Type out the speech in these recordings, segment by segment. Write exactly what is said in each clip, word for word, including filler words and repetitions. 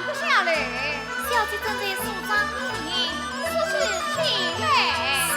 不下楼。小姐正在书房里呢。速去请来。是。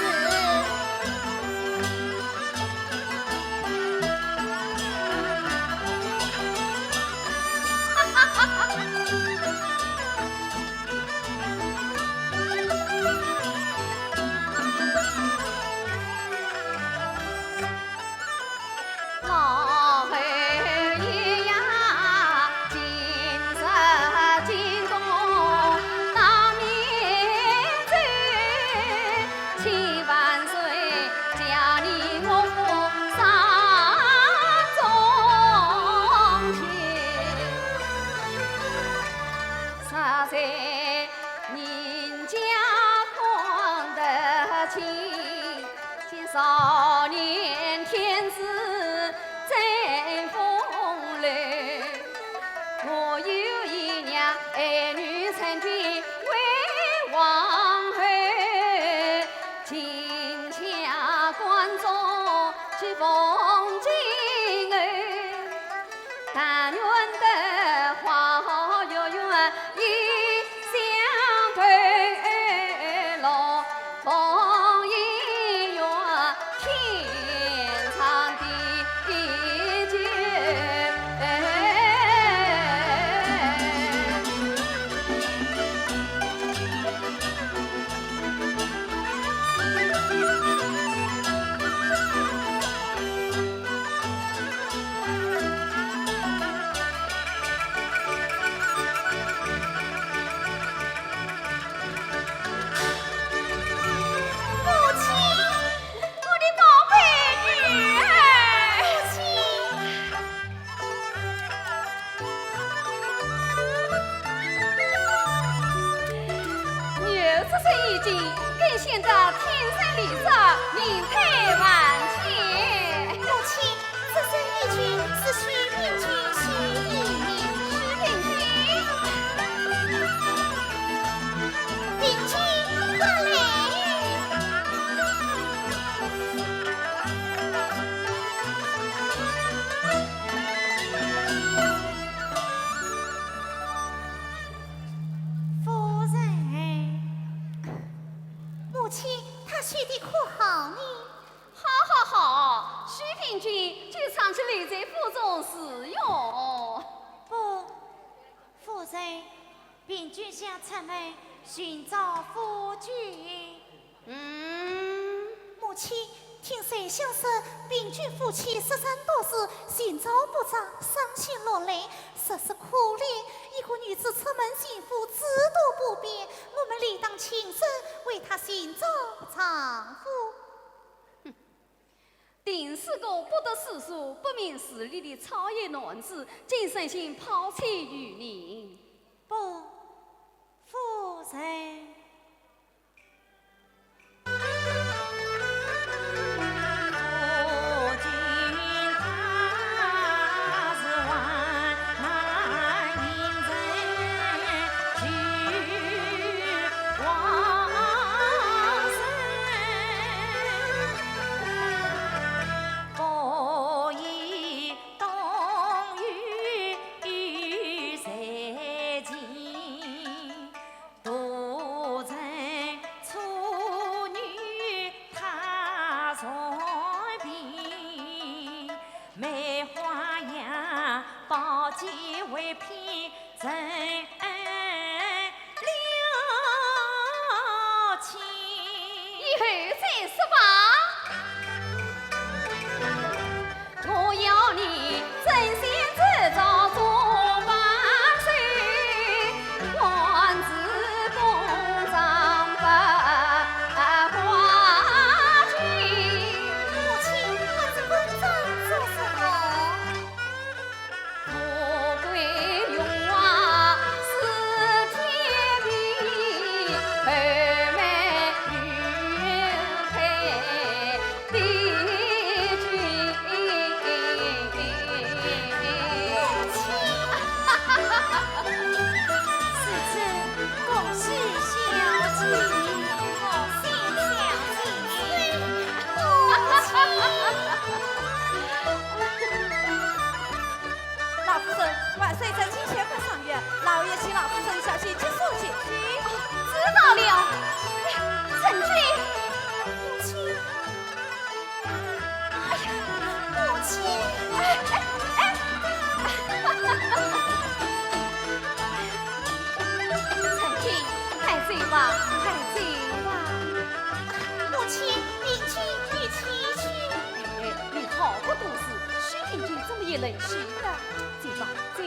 母亲，我的宝贝女儿。母亲。 女儿这身衣锦，更显得天生丽质，名配万千。母亲，这身衣锦是许平君许你。许平君？平君，快来！ 夫人。母亲，她绣的可好呢？好，好，好，许平君就长期留在府中侍用。不，夫人，平君想出门寻找夫君。 嗯。母亲，听宰相说，平君夫妻失散多时，寻找不着，伤心落泪，实是可怜。一个女子出门寻夫，至多不便，我们理当亲身为她寻找丈夫。定是个不读诗书、不明事理的超野男子，竟存心抛妻与人。不，夫人。快走吧。母亲，你去，你去，去。哎，你好不懂事，许萍萍怎么也能去的？走吧，走。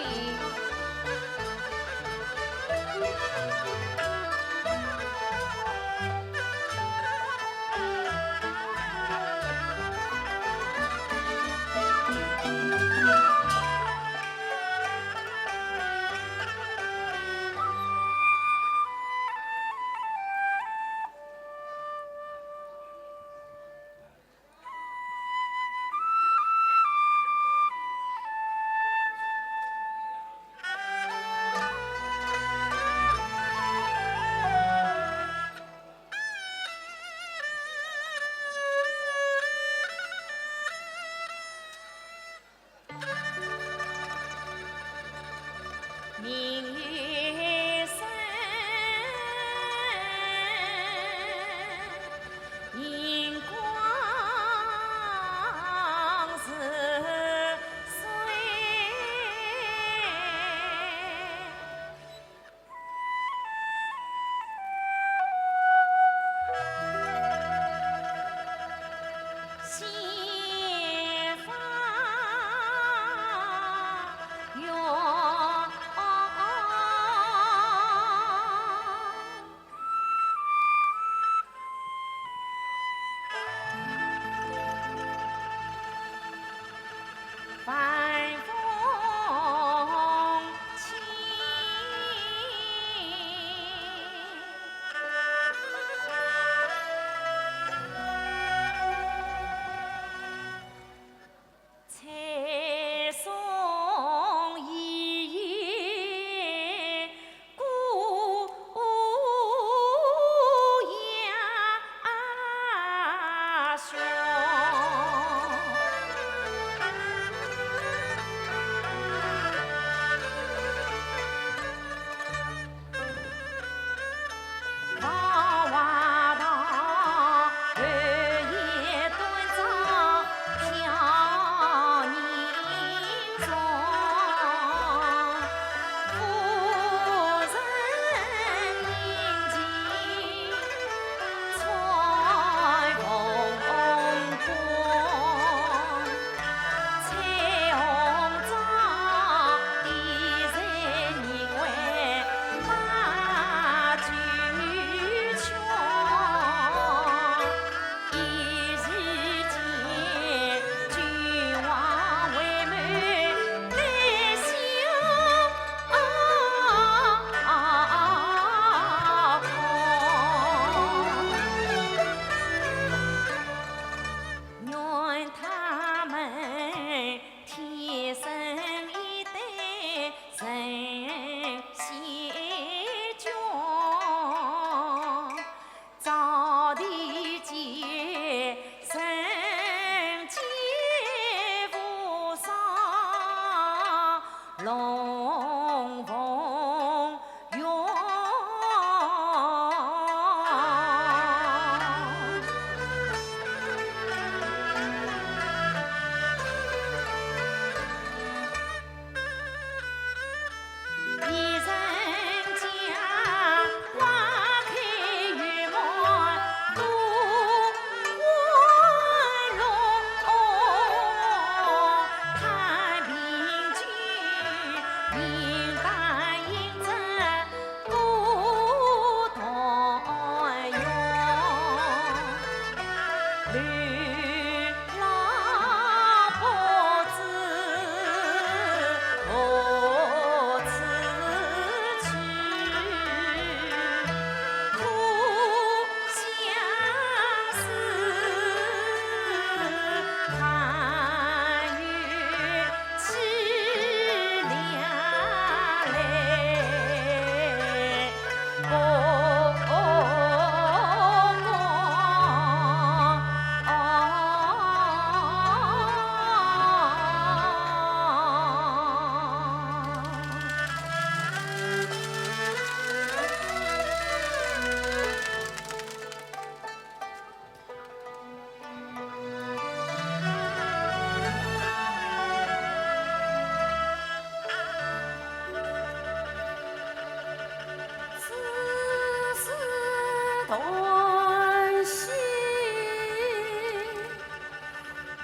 欢喜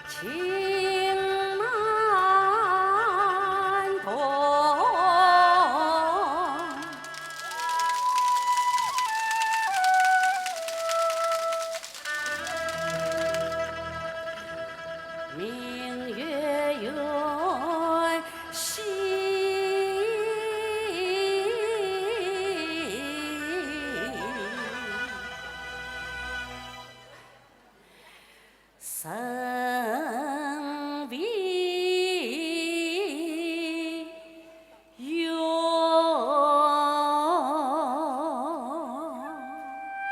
情难断。明月远西。 人未远。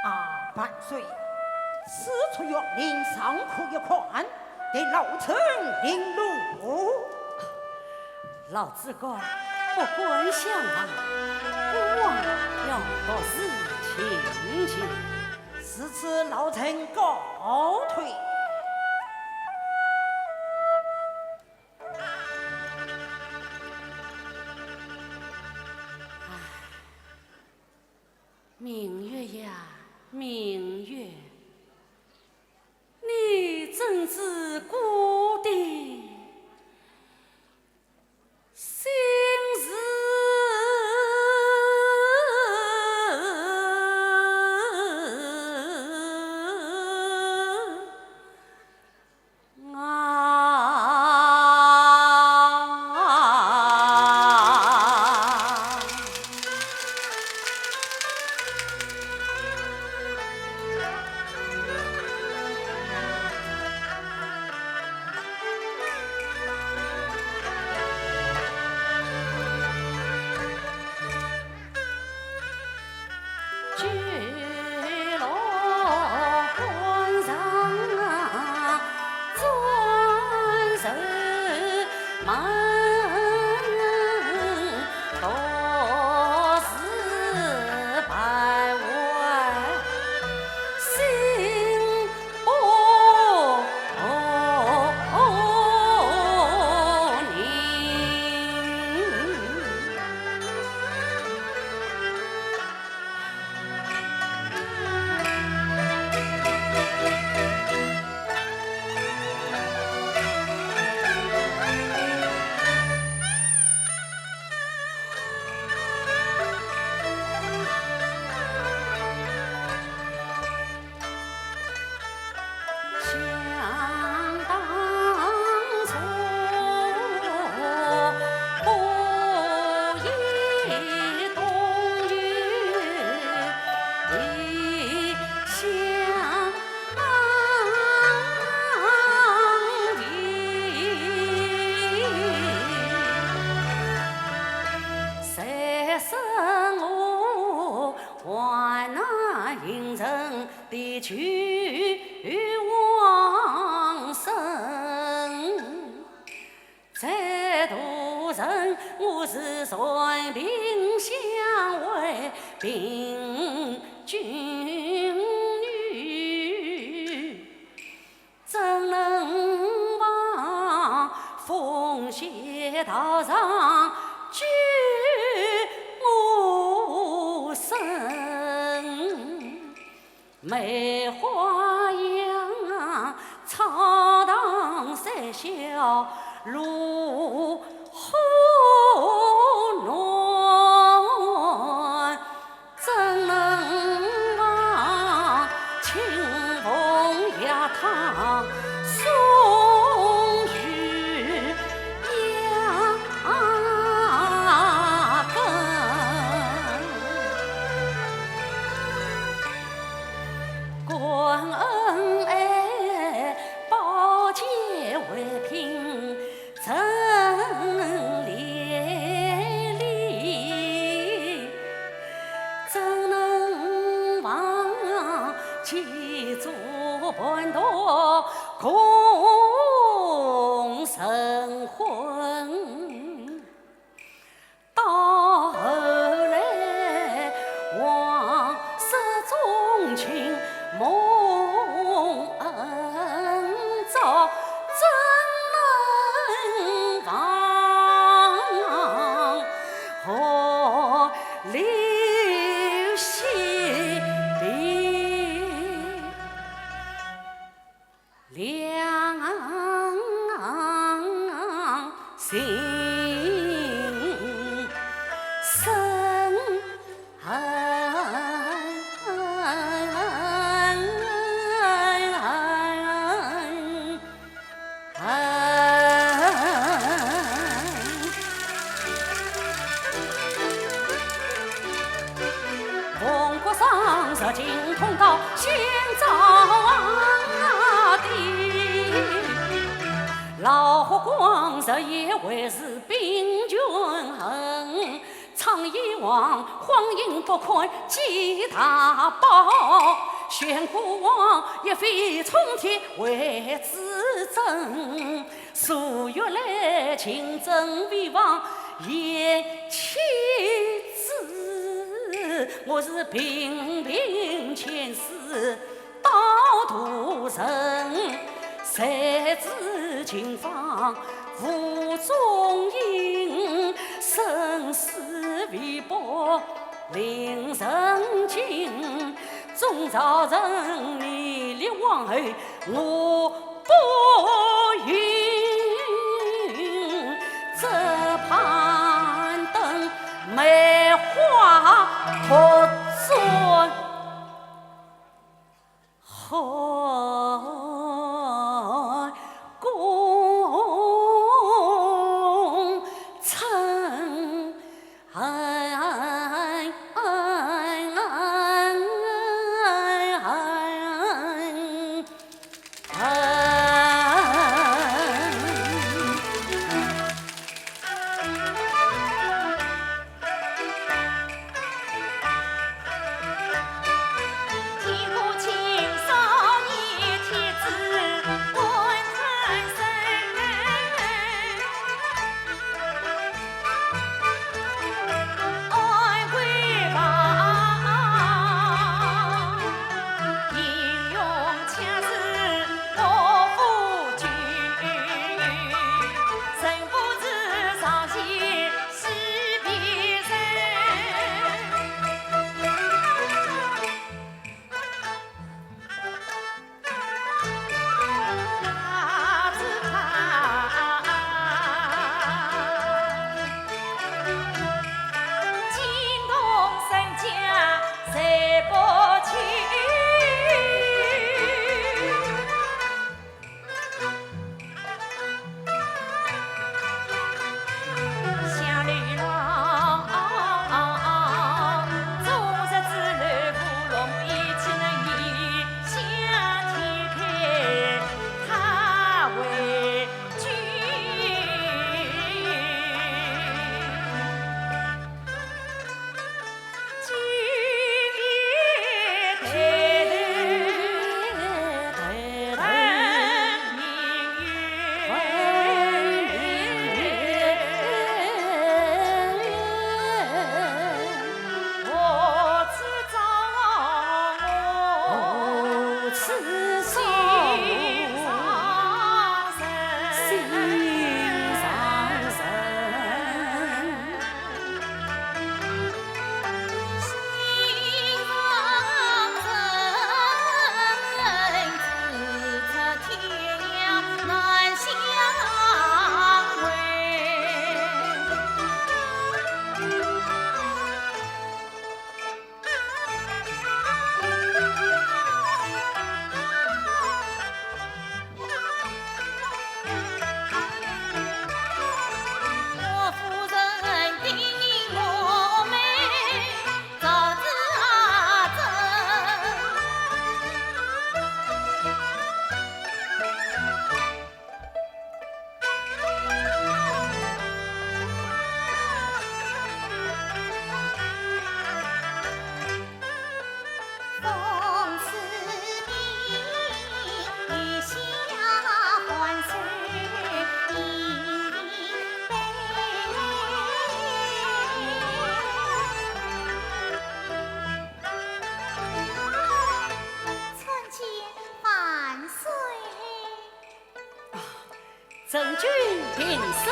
啊，万岁，此处园林尚可一看，待老臣引路。老主官，不敢相望，孤王要独自亲近。 如此老臣告退。明月呀，明月，你怎知孤的 心事啊。国上日进通告先朝的，老虎光日夜为是兵权衡。苍蝇王荒淫不堪几大包，玄古王一飞冲天为之争。 数月来，秦政未忘贤妻子，我是平平千世道途人，谁知秦方无踪影，生死未卜令人惊。 众朝臣，你立王后，我不允，这攀登梅花托转后宫称。 参见万岁。 啊，臣君平身。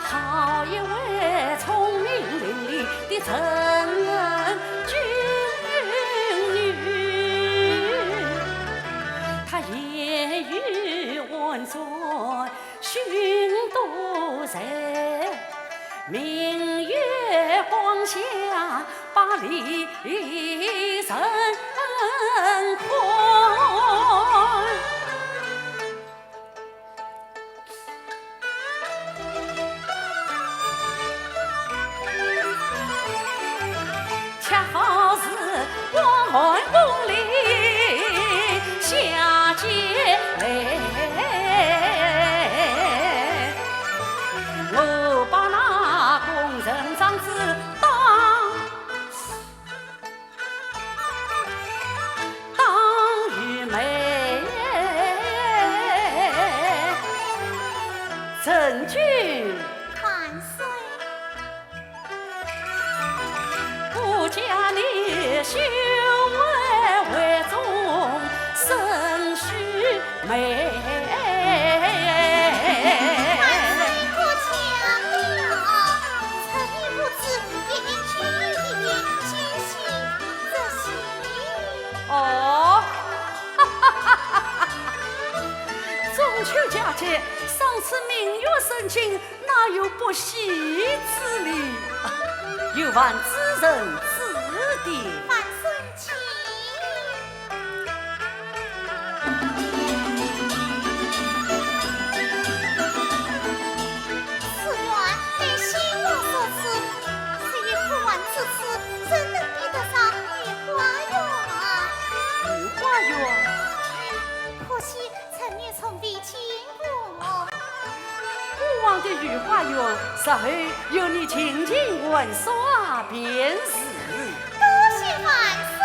好一位聪明伶俐的陈君女，她言语婉转，胸多才，明月光下，把离人欢。 恰好是王公里下界来，我把那功臣长子当 当愚昧。陈君，万岁。不嫁你，休为为忠，生须 妹。万岁过奖了，臣女不知，一言九语，一言惊喜，这喜。哦，中秋佳节，赏赐明月生津， 哪有不喜之理？有烦主人指点。万岁请。此园乃先王所赐，谁有可玩之处，怎能比得上御花园？御花园？可惜 臣女从未见过。过往的御花园，日后由你尽情玩耍便是。多谢万岁。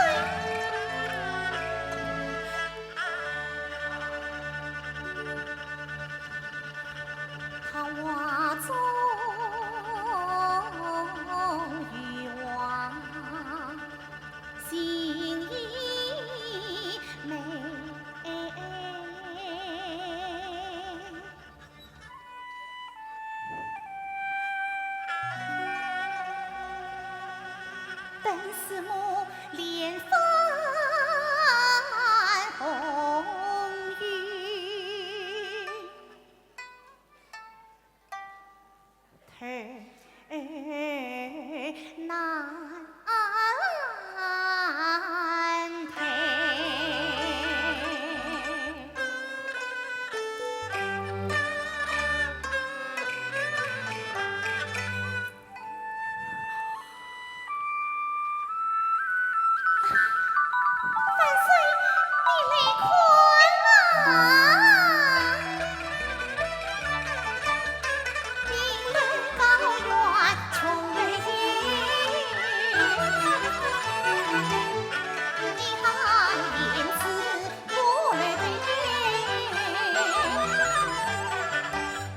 桃花中有花， 心已美。等师母莲花红雨。 万岁，你来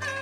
看啊！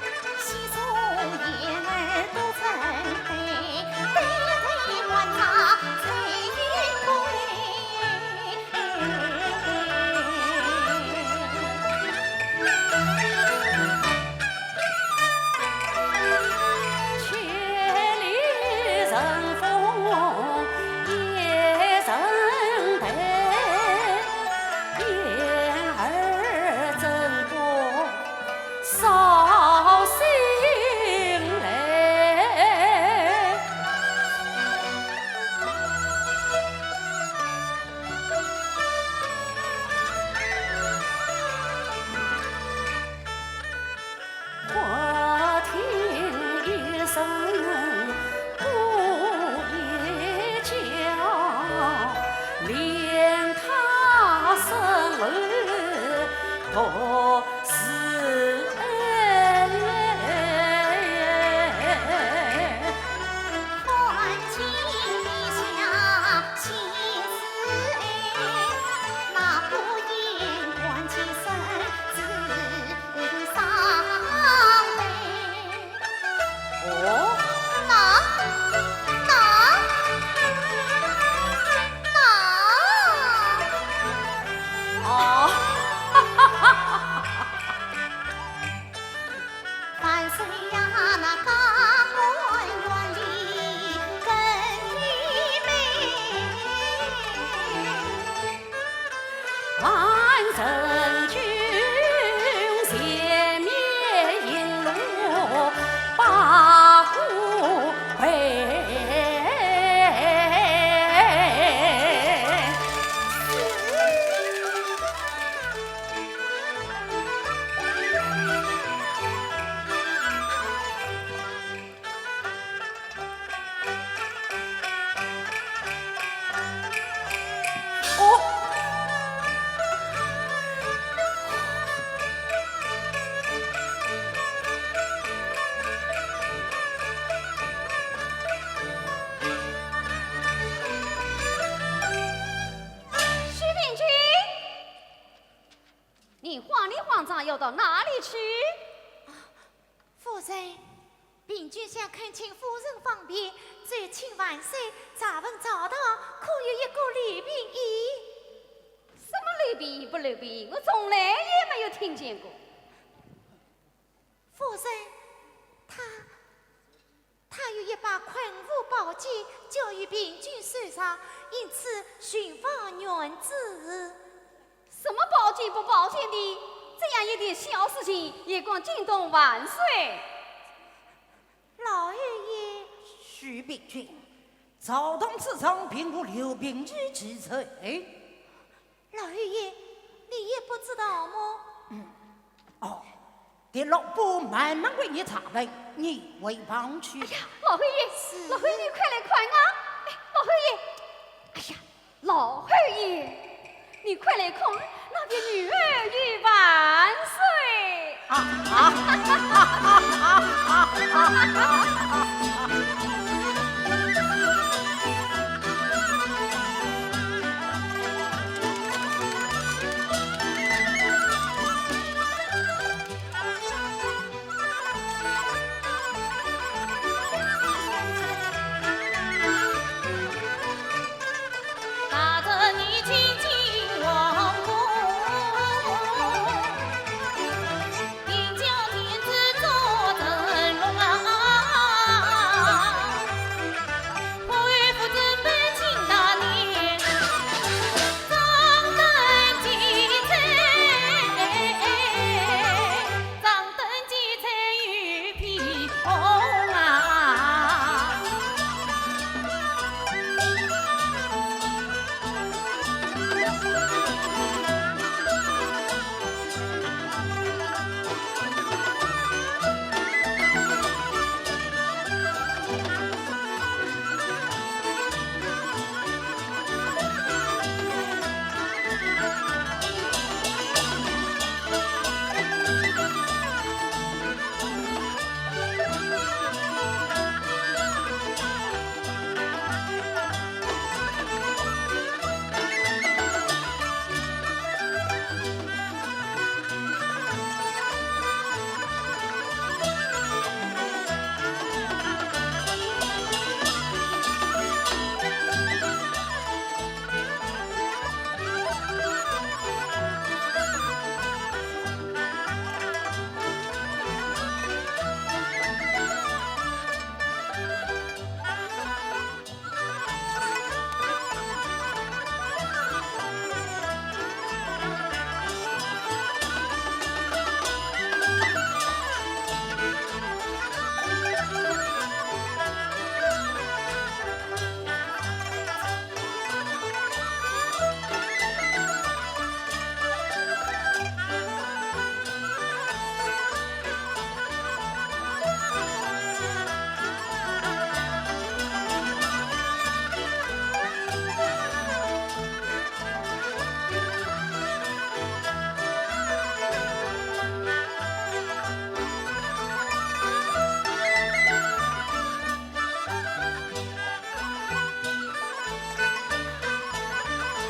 万人军，前面引路把护卫。哦。徐秉钧，你慌里慌张要到哪里去？ 夫人，秉钧想恳请夫人方便，转请万岁，查问朝堂可有一个刘秉义。什么刘秉义不刘秉义？我从来也没有听见过。夫人，他，他有一把昆吾宝剑交于秉钧手上，因此寻访原主。 什么宝剑不宝剑的，这样一点小事情也敢惊动万岁？老侯爷。徐秉钧，朝堂之上并无刘秉义之人。老侯爷，你也不知道么？嗯，哦，待老夫慢慢为你查问，你回房去。哎呀，老侯爷，是。老侯爷，你快来看啊！哎，老侯爷，哎呀， 老侯爷，你快来看，那个女儿与万岁。啊，啊。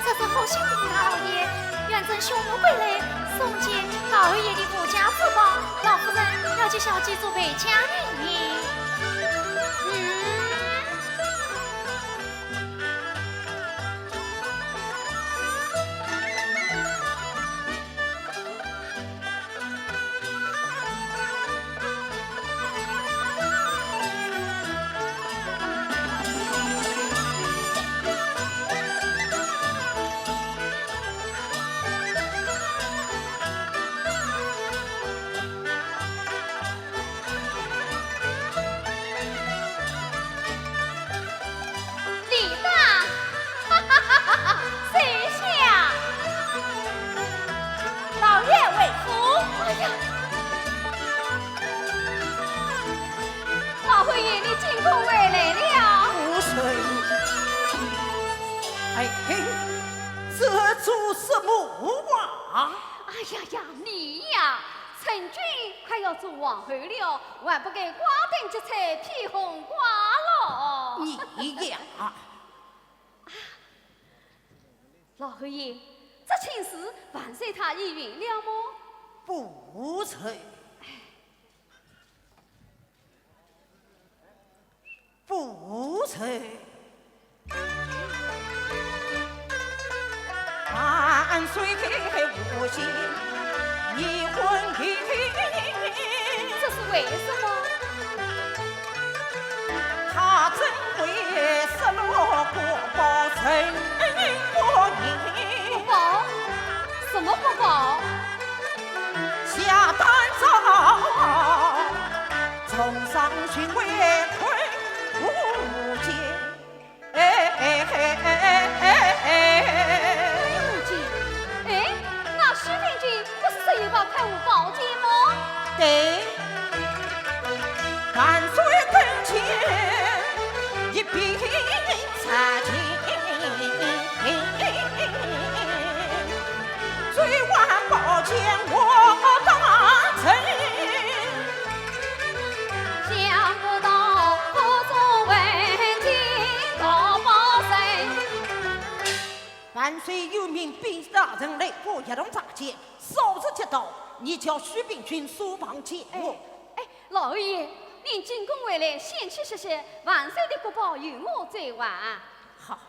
这是好心的大老爷，远征匈奴归来，送给老侯爷的无价之宝，老夫人要给小姐做陪嫁呢。嗯。说什么话？哎呀呀，你呀，陈君快要做皇后了，还不该挂灯结彩披红挂咯？你呀！老侯爷，这亲事万岁他已允了么？不曾。 不曾。万岁无心，已婚已定。这是为什么？他怎会失落国宝，人不疑。国宝？什么国宝？下丹灶。 从上寻回退无见。哎哎哎哎哎哎！退无见？哎，那徐病君不是说有把昆吾宝剑么？对，万岁跟前一并查验。 追完宝剑我当真，想不到府中问金夺宝人。万岁有命，禀大人来，我一同查验，少时即到，你叫徐病君速放解我。哎，哎，老侯爷，您进宫回来，先去歇歇，万岁的国宝由我追还。好。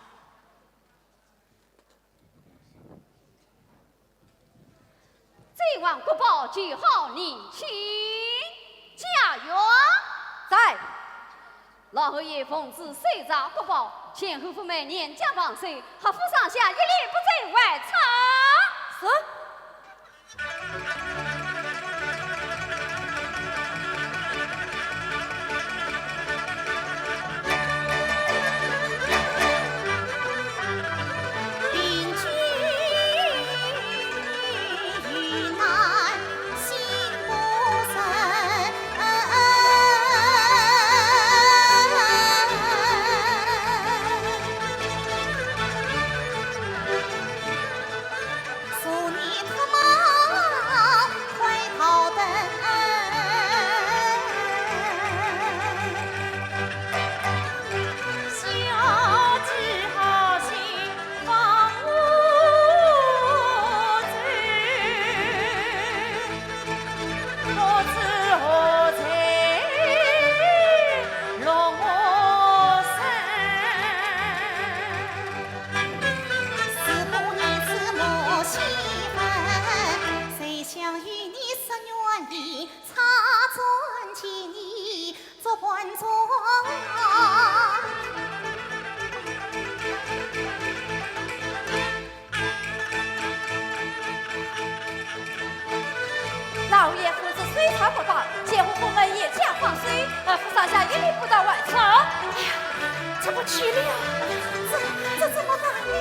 追完国宝就好，你请。贾云。在。老侯爷奉旨搜查国宝，前后不明，严加防守，合府上下一律不准外出。是。老爷父子虽差不多，姐夫夫人也加放水，二府上下一律不得外出。哎呀，这不去了，这，这怎么办呢？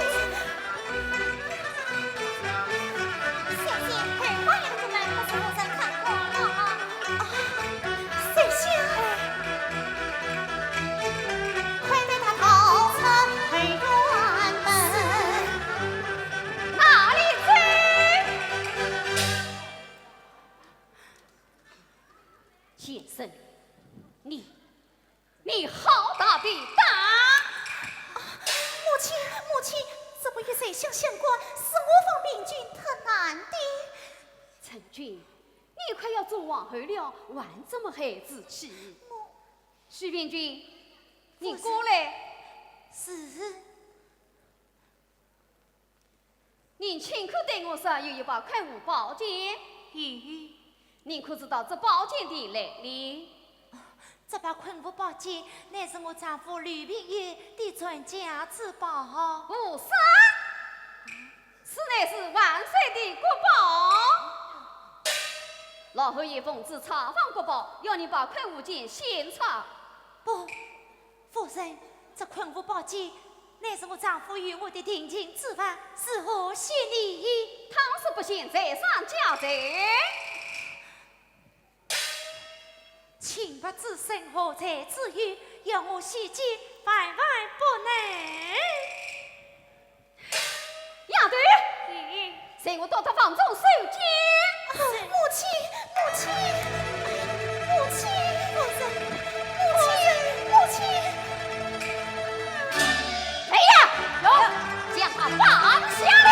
小姐，二房娘子们不是不曾看过了啊？啊，谁想？快带她逃出后园门。哪里去？贱人，你 你好大的胆！啊，母亲，母亲，这不与宰相相关，是我方病君特难的。陈君，你快要做皇后了，还这么孩子气？我……徐病君，你过来。是。 您亲口对我说有一把昆吾宝剑。咦，您可知道这宝剑的来历？这把昆吾宝剑乃是我丈夫刘病友的传家之宝。不是，此乃是万岁的国宝。老侯爷奉旨查访国宝，要你把昆吾剑献出。不， 夫人，这昆吾宝剑乃是我丈夫与我的定情之物，如何献礼？倘使不献，罪上加罪。卿不知身何罪之有，要我献剑，万万不能。丫头，到他房中搜监。母亲，母亲，母亲，夫人，母亲，母亲。谁呀？有，将他绑下了。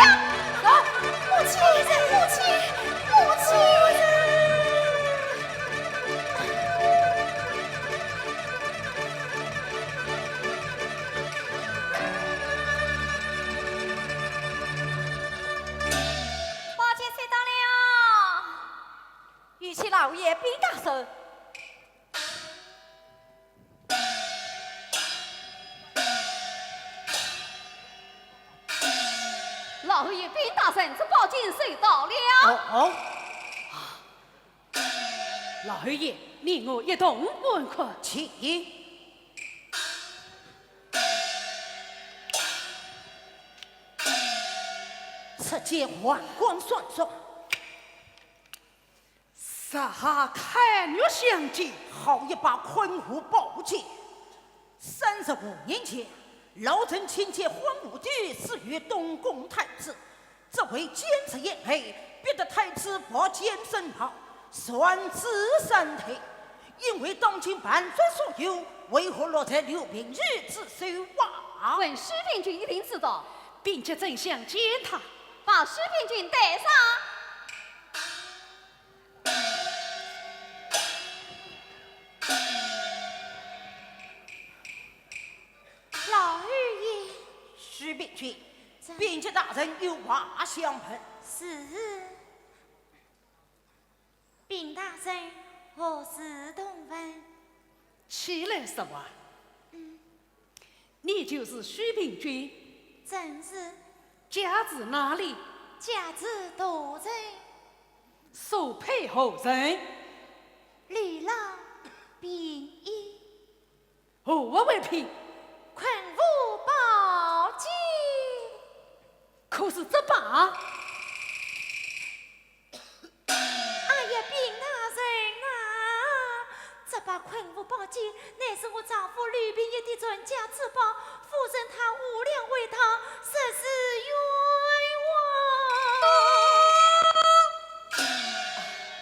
有，母亲，母亲，母亲。宝剑收到了。 有请老爷禀大人。老爷禀大人，这宝剑收到了。哦，哦。老爷，你我一同观看。请。此剑寒光闪烁， 日下开月相见，好一把昆吾宝剑。三十五年前，老臣亲见昆吾的赐予东宫太子，只为见字眼黑，逼得太子拔剑身逃，传旨闪退。因为当今万岁所有，为何落在刘平儿之手啊？问施平君一定知道。并且怎样见他？把施平君带上。 老爷。施平君，这，禀及大人有话相问。是。禀大人，何事动问？起来说话。嗯。你就是施平君？正是。家住哪里？家住都城。 所配何人？李郎并衣。何物为聘？昆吾宝剑。可是这把？哎呀，禀大人啊，这把昆吾宝剑乃是我丈夫刘平儿的传家之宝，夫人她无良为他，实是冤枉。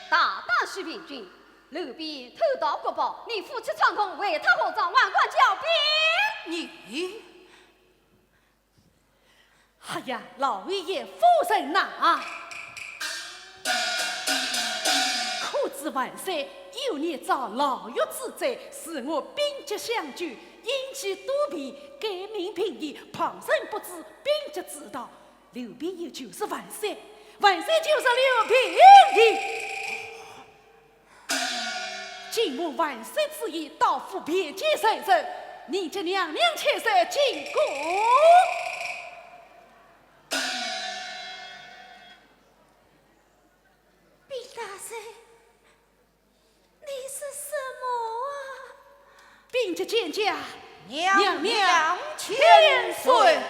大胆施平君，刘备偷盗国宝，你夫妻串通，为他何状？还官交兵！你……哎呀，老爷夫人呐！可知万岁幼年遭牢狱之灾，赐我兵甲相救，因其肚皮，改名平儿，旁人不知，兵甲之道。刘备儿就是万岁，万岁就是刘平儿。 今蒙万岁之意，到府面见罪人，你家娘娘且在金宫。禀大人，你说什么啊？ 禀及见驾，娘娘千岁。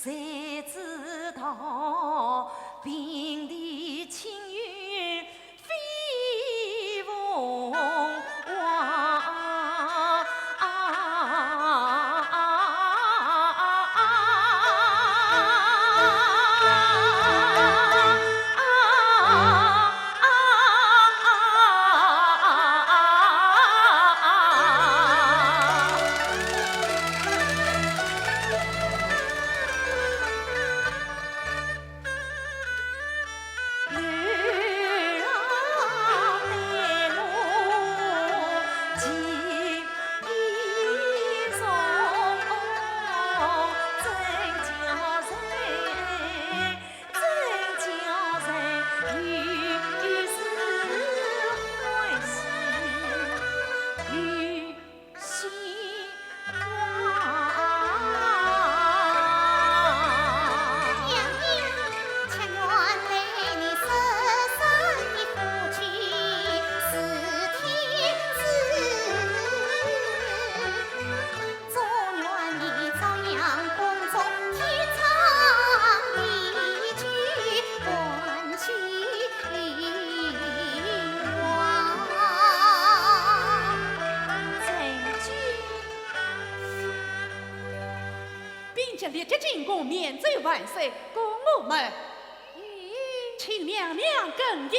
谁知道平地亲友飞凤凰。并且立即进宫免罪万岁，故我们请娘娘更衣。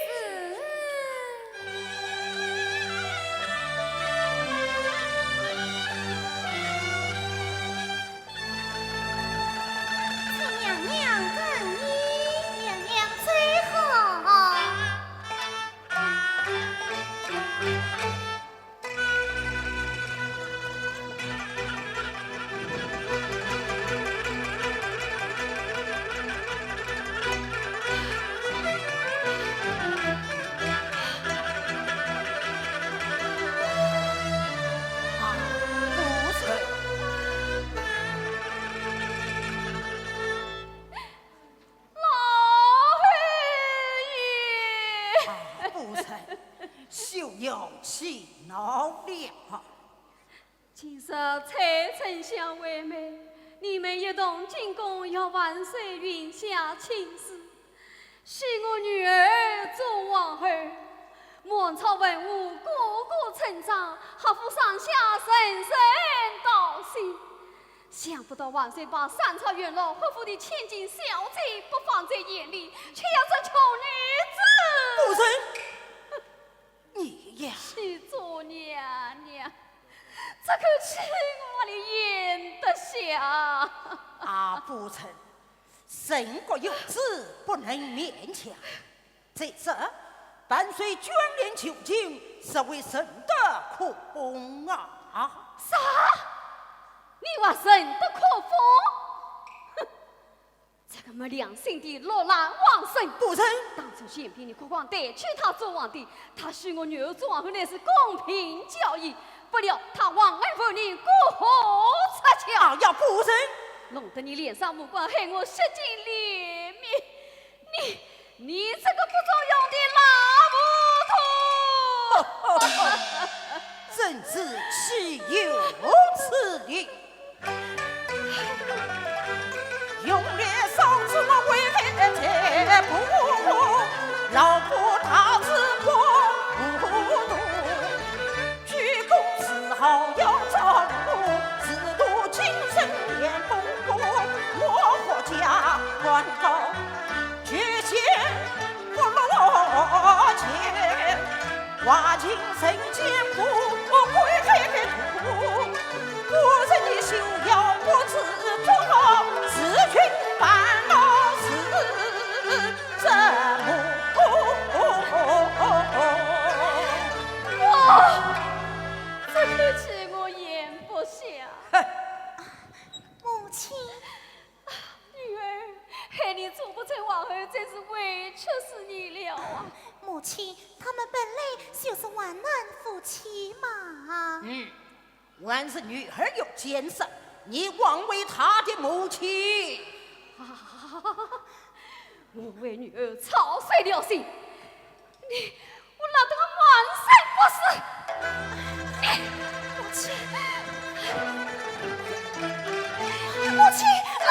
是。请娘娘更衣，娘娘走好。啊，夫人。老侯爷。啊，夫人，休要气恼了。 今日采萍相会面，你们一同进宫要万岁允下亲事，许我女儿做皇后，满朝文武个个称赞，合府上下人人道喜。想不到万岁把三朝元老、侯府的千金小姐不放在眼里，却要这穷女子。夫人， 你呀。许做娘娘，这口气我哪里咽得下？啊，夫人，人各有志，不能勉强。再者，万岁眷恋旧情，实为臣的苦衷啊。啥？你话臣的苦衷？哼！ 这个没良心的落难王孙！夫人！当初先便你国王代替他做皇帝，他许我女儿做皇后乃是公平交易，不料他忘恩负义，过河拆桥。哎呀，夫人！弄得你脸上无光，害我失尽脸面。你，你这个不中用的老糊涂！朕是岂有此理！ 哇，这口气我咽不下。哼！母亲。 女儿，害你做不成皇后，真是委屈死你了啊！母亲，他们本来就是患难夫妻嘛。嗯，还是女儿有见识，你枉为他的母亲。啊，我为女儿操碎了心，你 我闹得个满身不是。你，母亲，母亲，老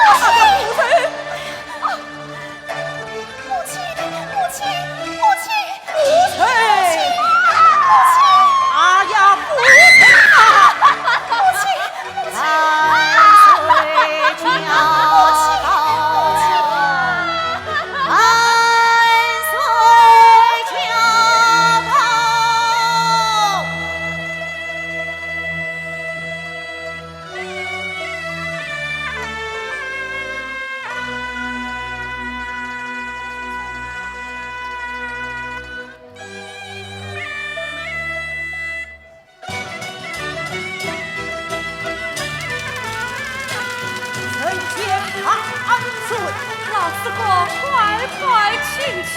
快快请起。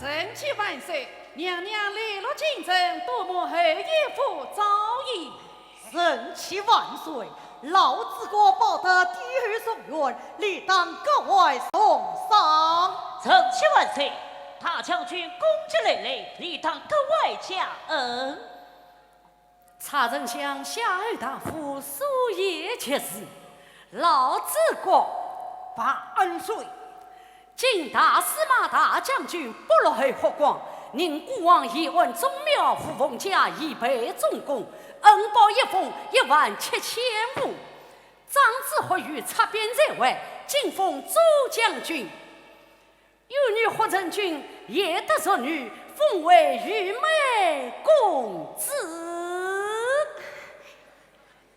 臣妾万岁，娘娘lei落京城，多蒙侯爷府照应。 臣妾万岁，老主公报得帝后重院，理当格外重赏。臣妾万岁，大将军功绩累累，理当格外加恩。蔡丞相夏侯大夫，苏野节士，老主公。万岁。 今大司马大将军不落后发光，任孤王延安宗庙，扶凤驾，一拜宗公，恩报一封一万七千户。长子霍裕插兵在外，进封左将军。幼女霍成君也得淑女，封为御妹公主。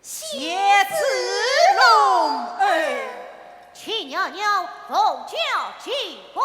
谢主隆恩。请娘娘凤驾进宫。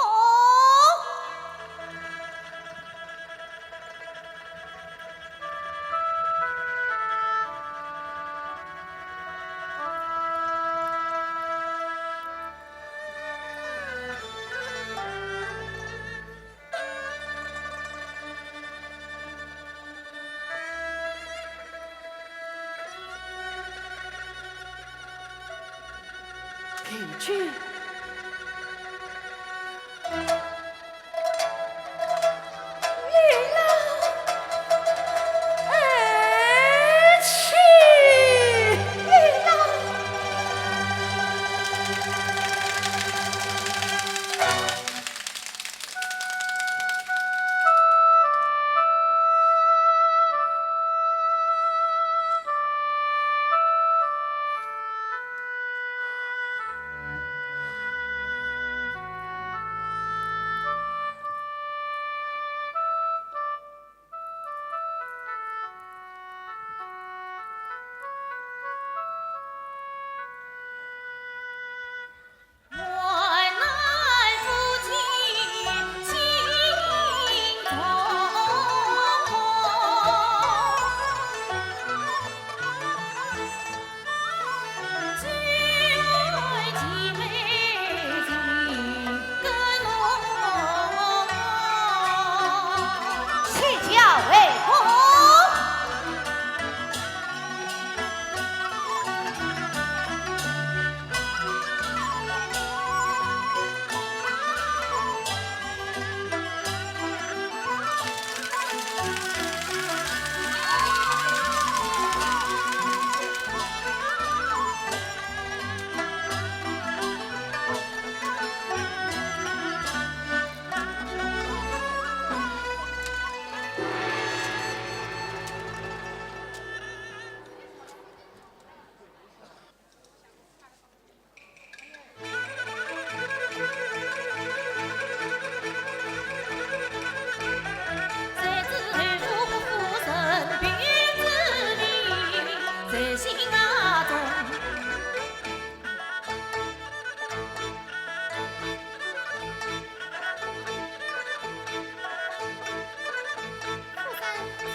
夫人，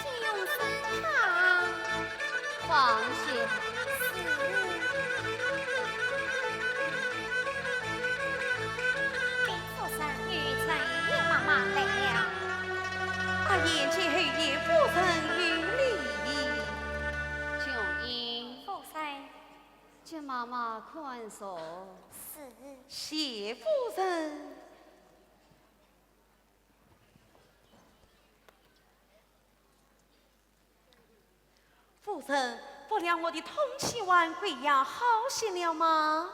请用参汤。放心。是。禀夫人，有采萍妈妈来了。阿燕见后殿夫人有礼。凤英。夫人。给妈妈宽恕。是。谢夫人。 夫人，服了我的通气丸，贵药好些了吗？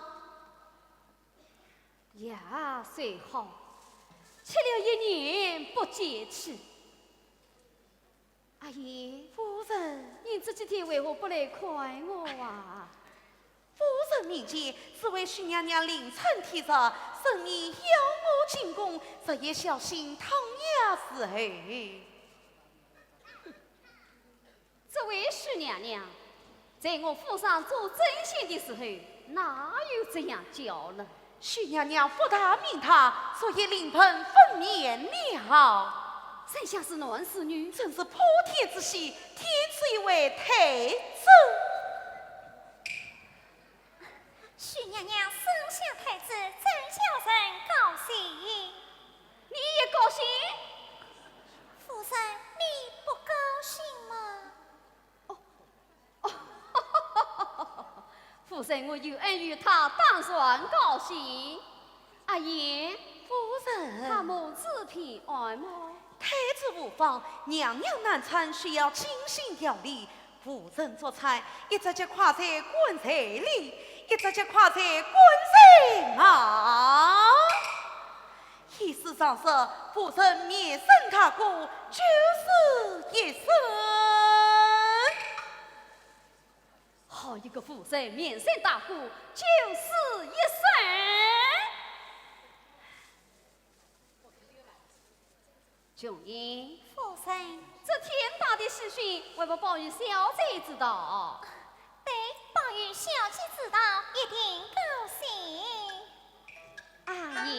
药虽好，吃了一年不见气。阿姨。夫人。你这几天为何不来看我啊？ 夫人命贱，只为许娘娘临产体弱，圣命邀我进宫，日夜孝心汤药侍候。这位许娘娘，在我府上做针线的时候，哪有这样叫呢？许娘娘福大命大，昨夜临盆分娩了。谁想是男是女？真是破天之喜，天赐一位太子。许娘娘生下太子，真叫人高兴。你也高兴？夫人，你不高兴吗？ 夫人，我有恩于他，当然高兴。阿燕，夫人，他母子平安么？太子无方，娘娘难产，需要精心调理。夫人作产，一只脚跨在棺材里，一只脚跨在棺材外。 医书上说，夫人面圣大过，九死一生。好一个夫人面圣大过，九死一生！琼英，夫人，这天大的喜讯，还不报与小姐知道？对，报与小姐知道，一定高兴。 阿燕。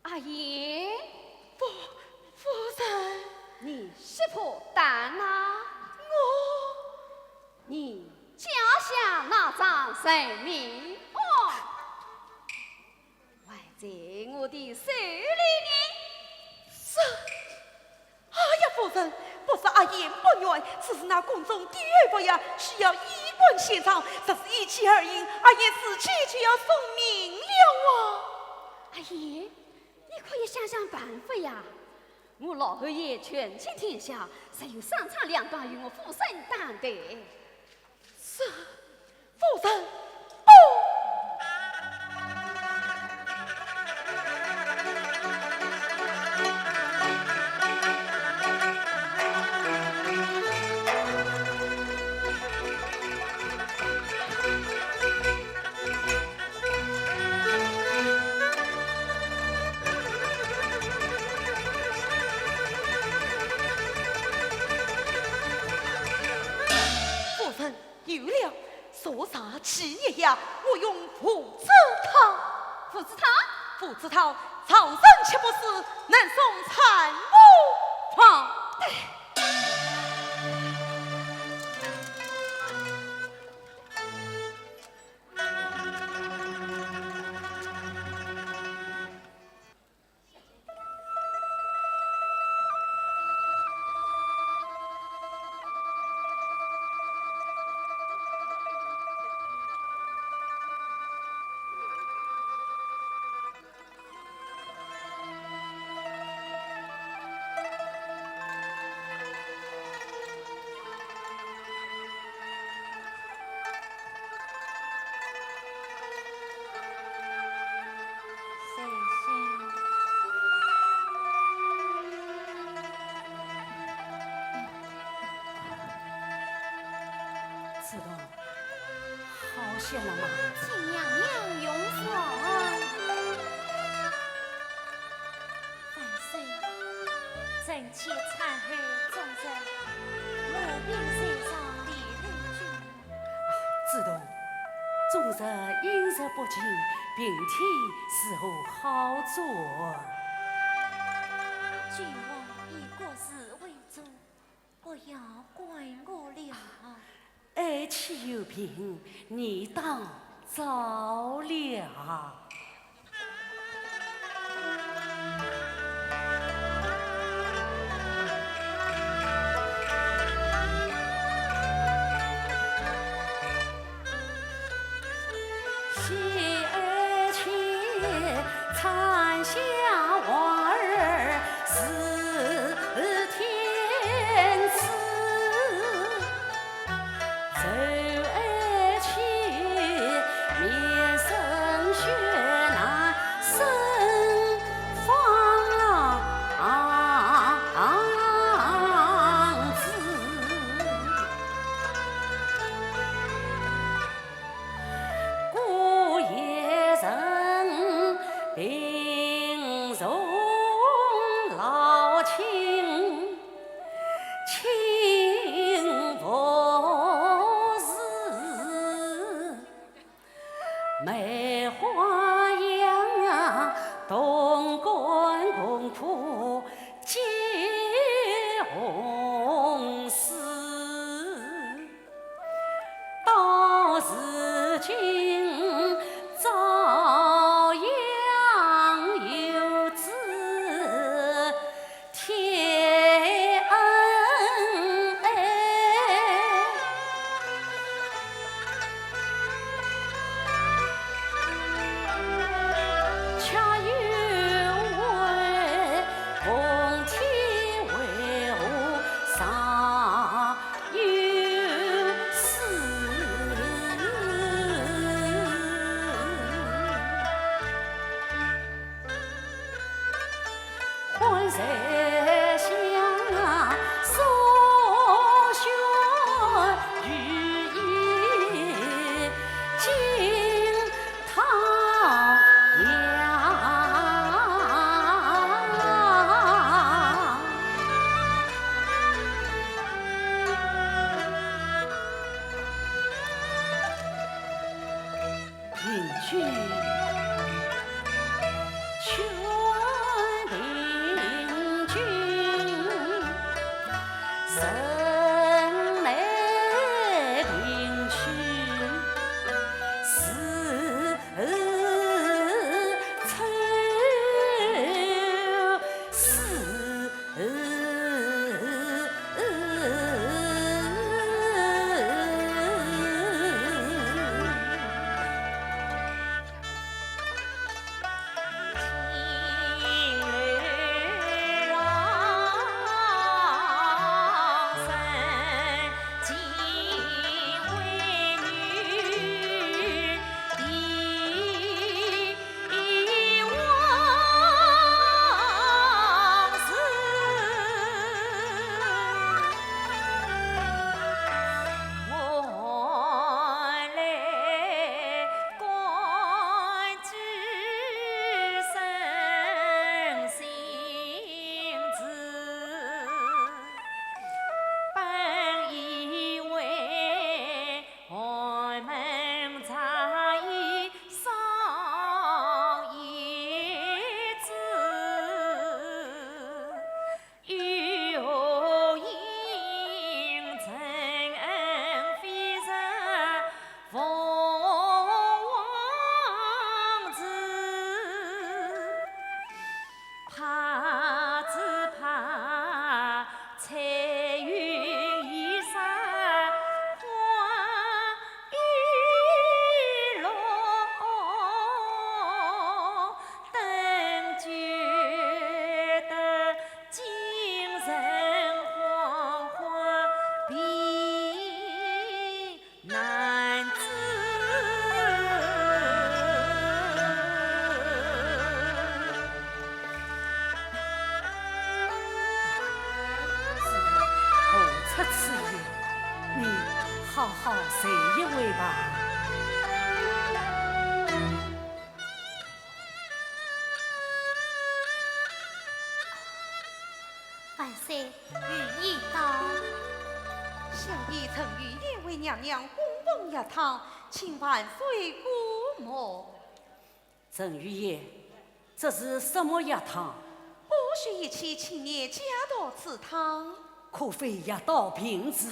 阿燕，夫，夫人。你识破胆啊？我……你脚下那张人命案，还在我的手里呢。是。 哎呀，夫人，不是阿燕不愿，只是那宫中的儿不雅，需要衣冠献上，若是一起而行，阿燕自己就要送命了啊！阿燕，你可以想想办法呀！我老侯爷权倾天下，只有商场两家与我夫人谈谈。 是，夫人，不。夫人， 有了，昨日起一夜，我用附子汤。附子汤？附子汤，长生七不死，能送产妇方。谢了吗？请娘娘用膳。万岁，臣妾参候宗室，母病在床，理累君王。子栋，宗室饮食不进，病体如何好转？君王以国事为重，不要怪我了。哀妻有病，你当着了。喜爱妾产下娃儿是天赐。 慈爱妻，面生血难生芳啊。故也曾病重老亲， 亲无事，梅花样，同甘共苦，皆红丝。 到如今照样有子天恩爱，恰有为奉天为后上 有事。欢在乡所选御医金 汤药。凭君劝凭君，城内病去是 何出此言？你好好睡一会吧。万岁，御医到。小医陈御医为娘娘供奉药汤，请万岁过目。陈御医，这是什么药汤？不许一起轻言，皆读此汤。可否药到病除？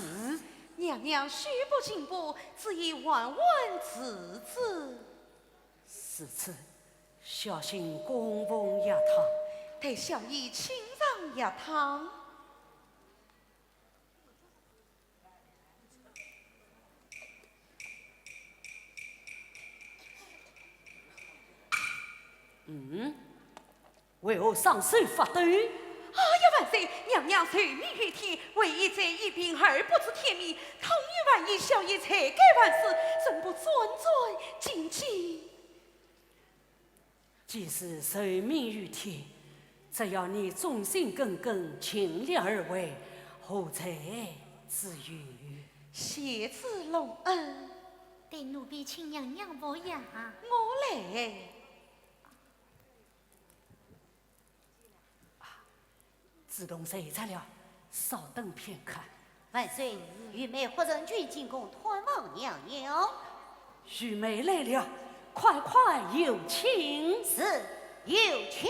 娘娘手不停步，只宜缓缓除之。如此，小心供奉药汤。待小医轻尝药汤。 嗯，为何双手发抖？哎呀，万岁！娘娘受命于天，唯一在医病而不知天命，倘有万一，小医罪该万死，怎不转转紧紧？既是受命于天，只要你忠心耿耿，尽力而为，何罪之有？谢主隆恩。待奴婢请娘娘服药。我来。 子栋睡着了，稍等片刻。万岁，御妹忽然举进宫探望娘娘。御妹来了，快快有请。是，有请。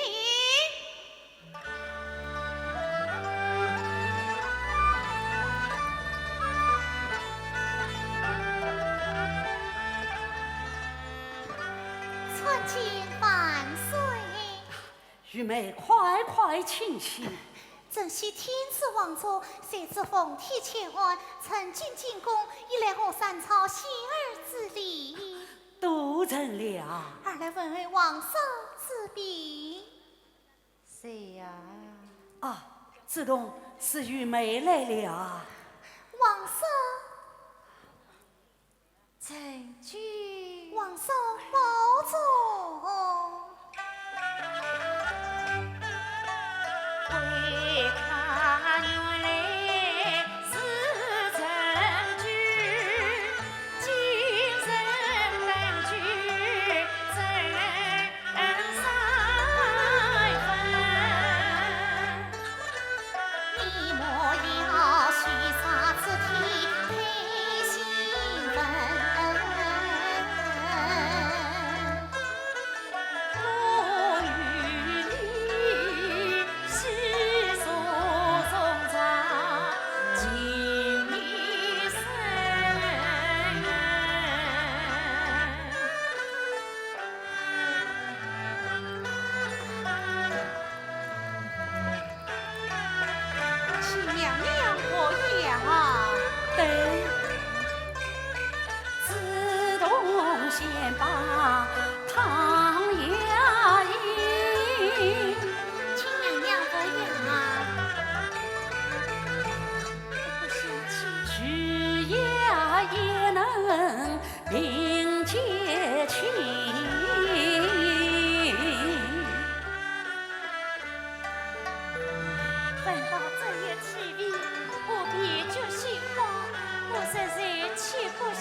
参见万岁。御妹快快请起。珍惜天子皇座，谁知奉天千安，曾经进宫，一来和善朝贤儿之礼，多承了。二来问候皇上之病。 谁呀？啊，子栋，是御妹来了。皇上。臣妾。皇上保重。请娘娘服药。对。 请娘娘服药。不下去。闻到这一气味，我便觉心慌，我实在吃不下。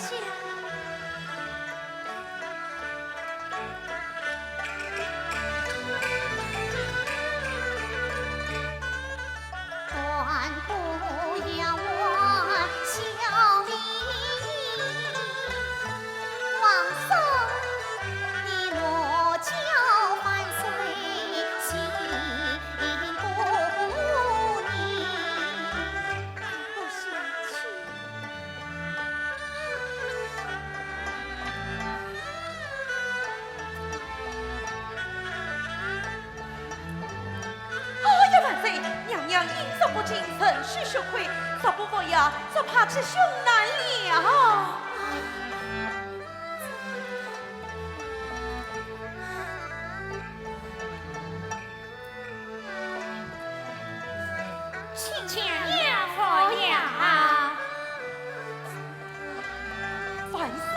哎呀，万岁！娘娘阴虚不振，气血亏，若不服药，只怕吉凶难料。 请娘娘服药。万岁！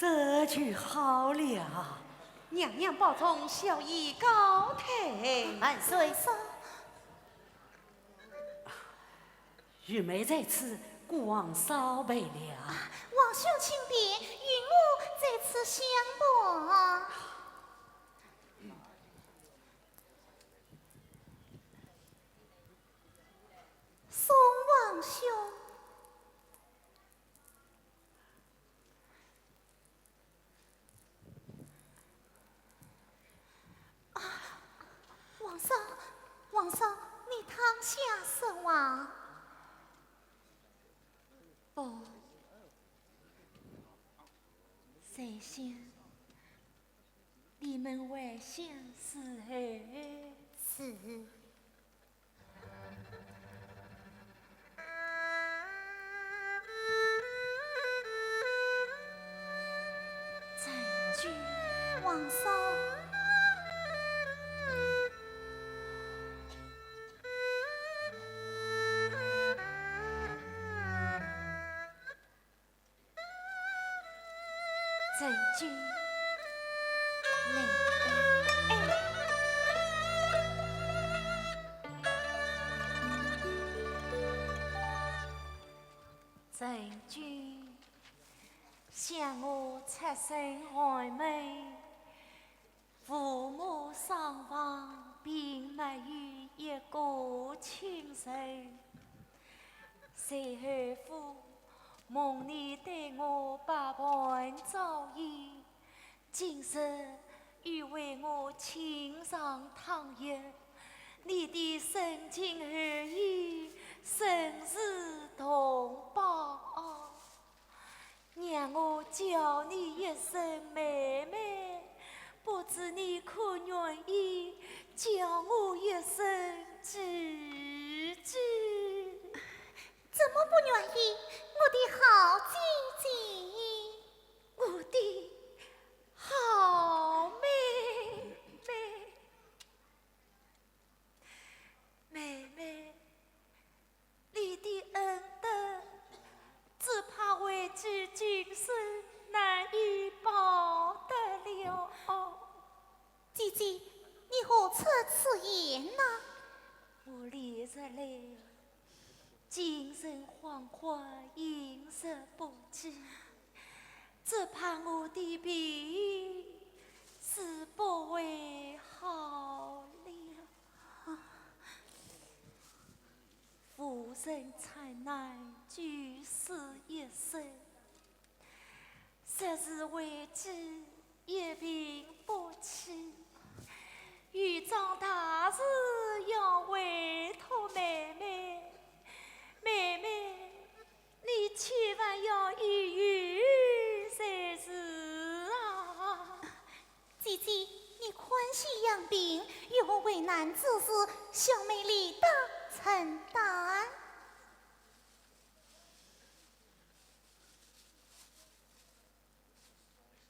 这就好了。娘娘保重，小医告退。万岁。玉梅在此，孤王稍陪了。王兄请便，与我在此相伴。送王兄。 啊，皇上，皇上，你躺下说话。不，在下，你们还想伺候？是。 珍君。皇上。 珍君，来。哎。珍君，想我出身寒门， 父母双亡，并没有一个亲人。随后父，蒙你对我百般照应，今日又为我亲尝汤药，你的深情厚谊，真是同胞。 让我叫你一声妹妹，不知你可愿意叫我一声姐姐？怎么不愿意？我的好姐姐。我的好妹妹。 妹妹，你的恩德，只怕为寄今生难以报得了。姐姐，你何出此言呢？我连日来，精神恍惚，饮食不济，只怕我的病是不会好了。 夫人惨难九死一生，实是为寄一病不起，有桩大事要委托妹妹，病，有何为难之事，小妹理当承担。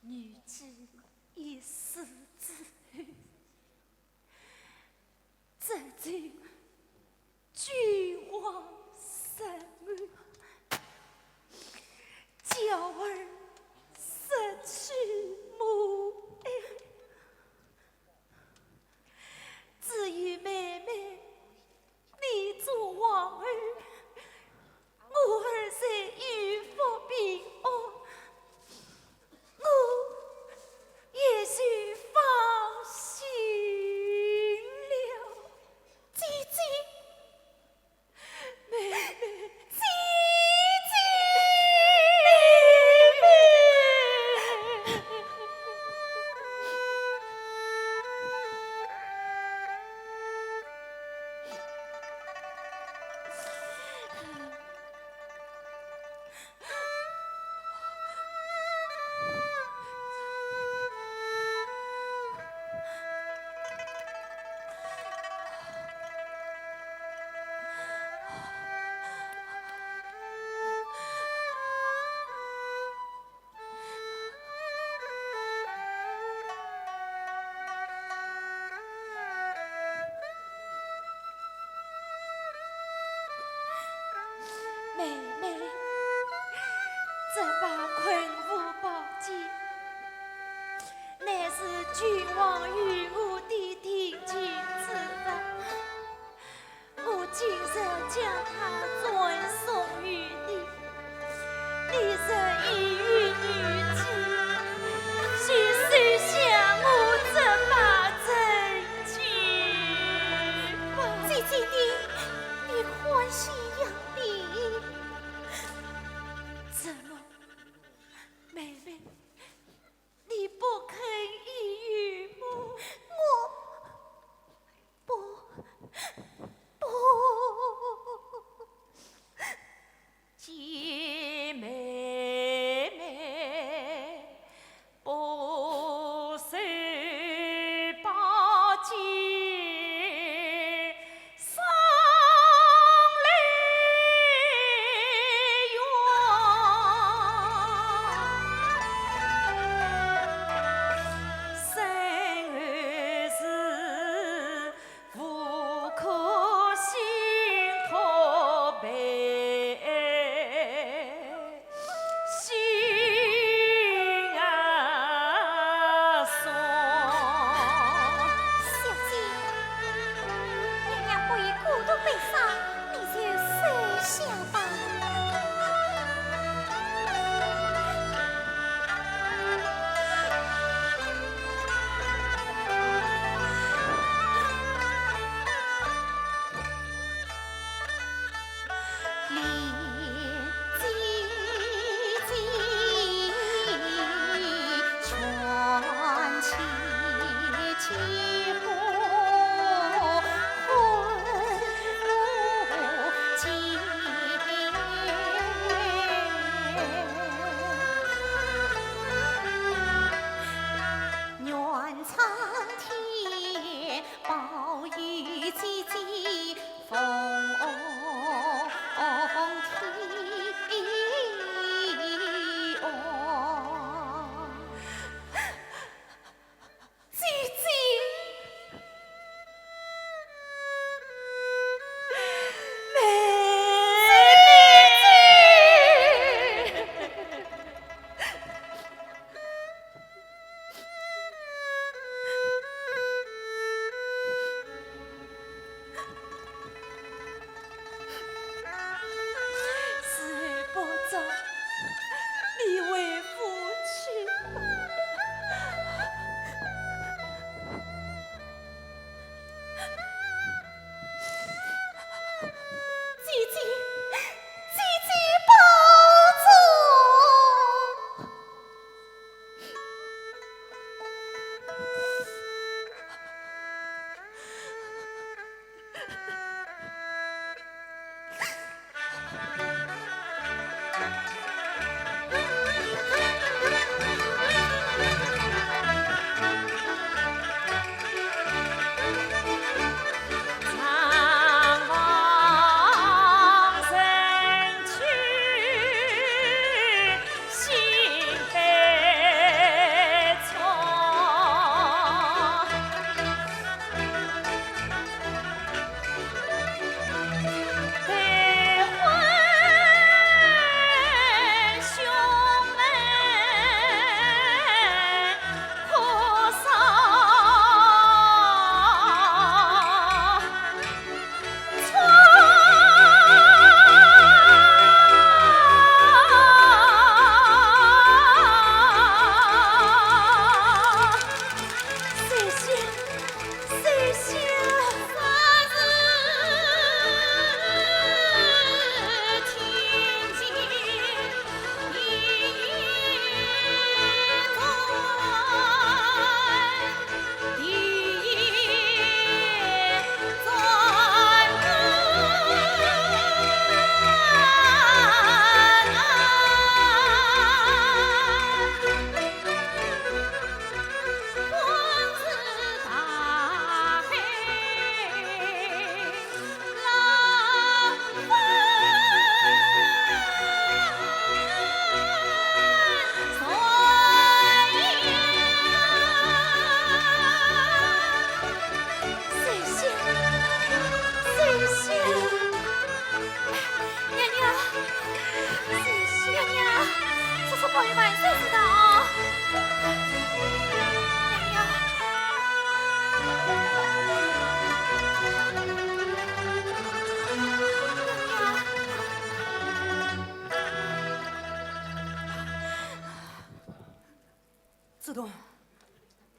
女子一死之后， 这就君王失安，娇儿失去母爱。至于妹妹，你做皇后， 我儿虽有福平安，我也就放心了。姐姐，妹妹，姐姐，妹妹。 妹妹，这把昆吾宝剑，乃是君王与我的定情之物。 我今日将它转送于你，你若已有女计，就收下我这把珍剑吧。姐姐你，你欢喜呀？你怎么，妹妹，你不肯依允么？我 不，不。见妹妹不收宝剑， 伤泪眼。身后事无可信托陪。 心啊酸。小姐，娘娘不宜过度悲伤，你就收下吧。 愿苍天保佑姐姐凤体安。姐姐。 时候不早，你回府去吧。姐姐，姐姐保重。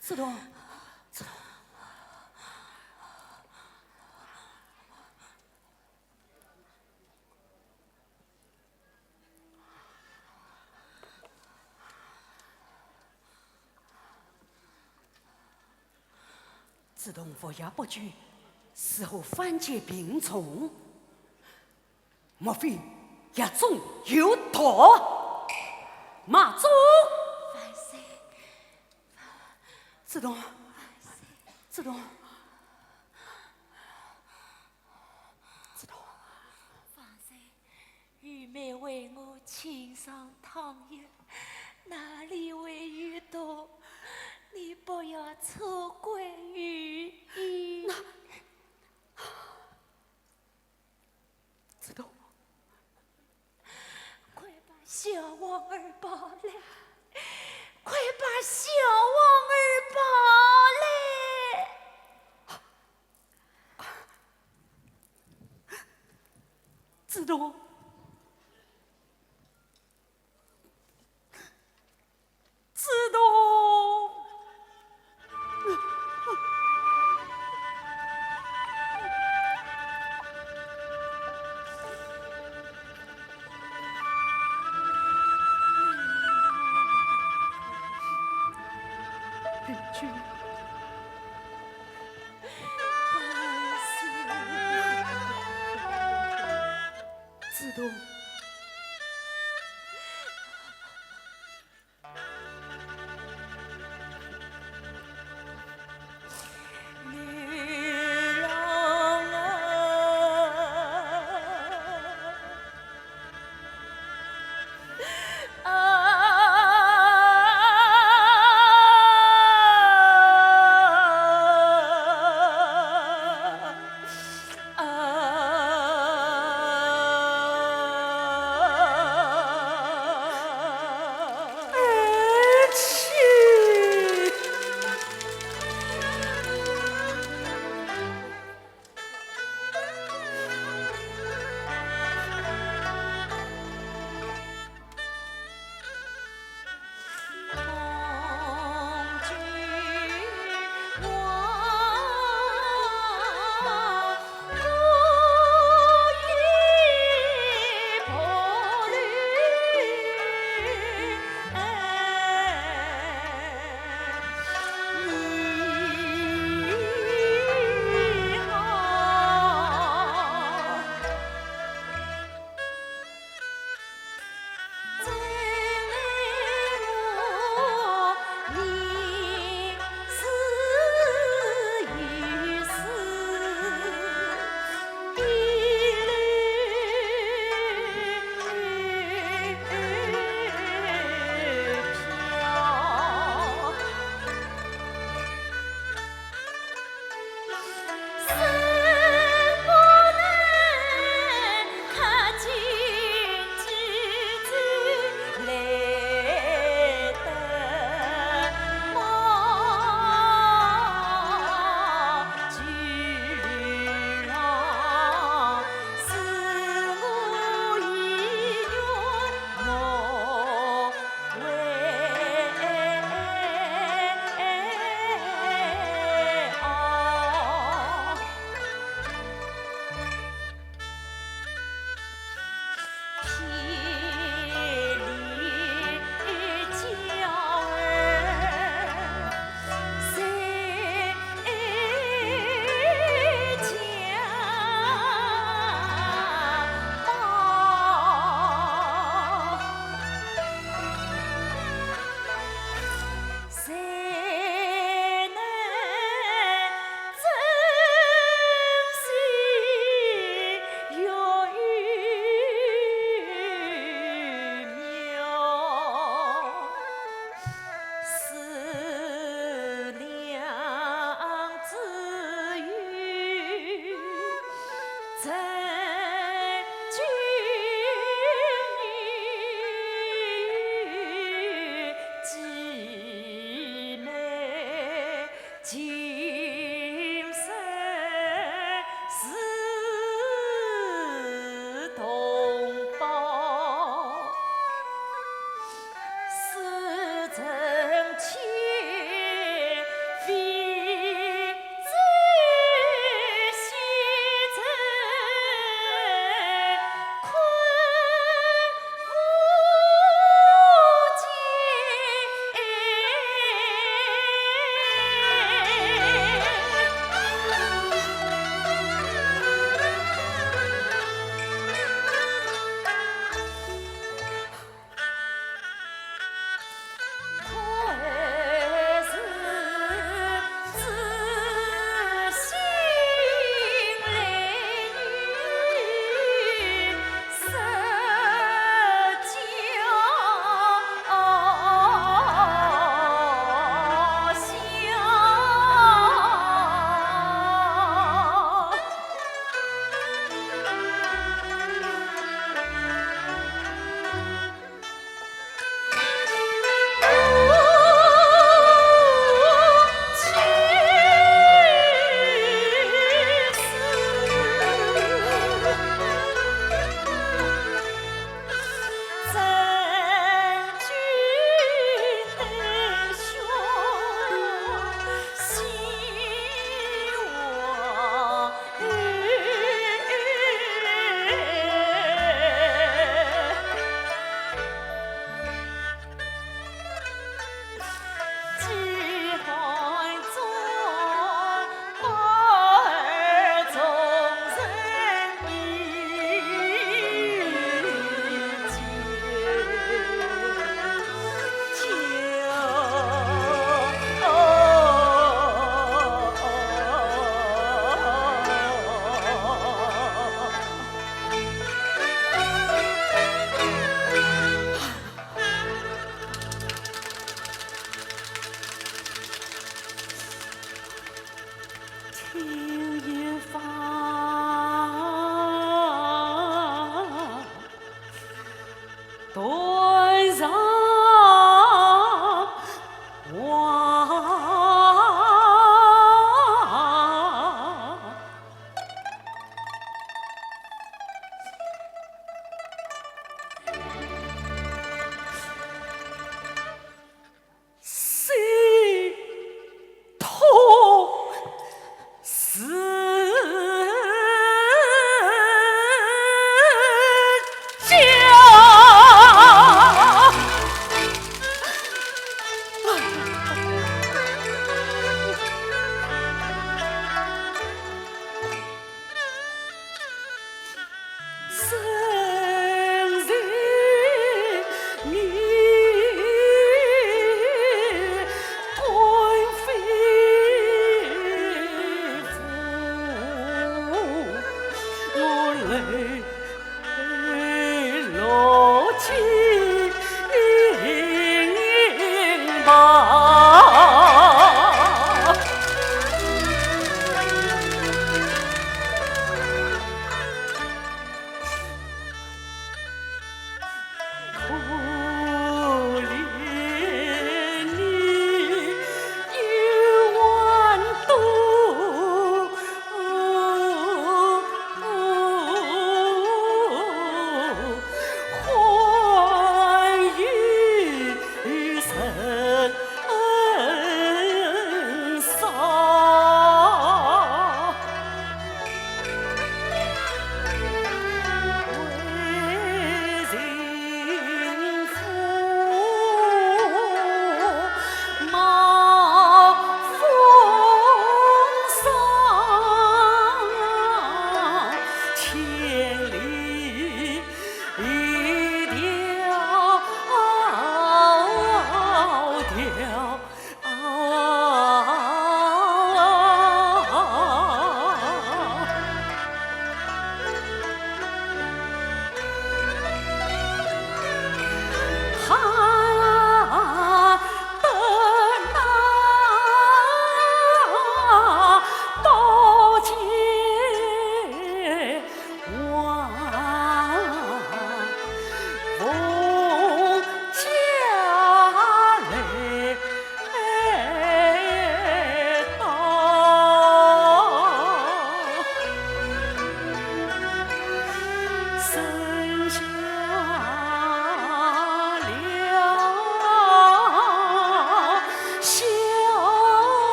子栋，子栋。 子栋服药不久，似乎反见病重，莫非药中有毒？马忠！万岁！子栋！万岁！子栋！子栋！万岁！ 御妹为我轻伤汤药，哪里会有毒？你不要错怪御医。那，子栋，快把小王儿抱来，快把小王儿抱来。 子栋，子栋。子栋。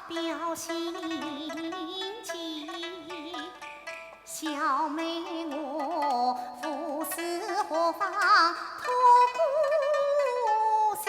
表心迹，小妹我无事何妨托孤行。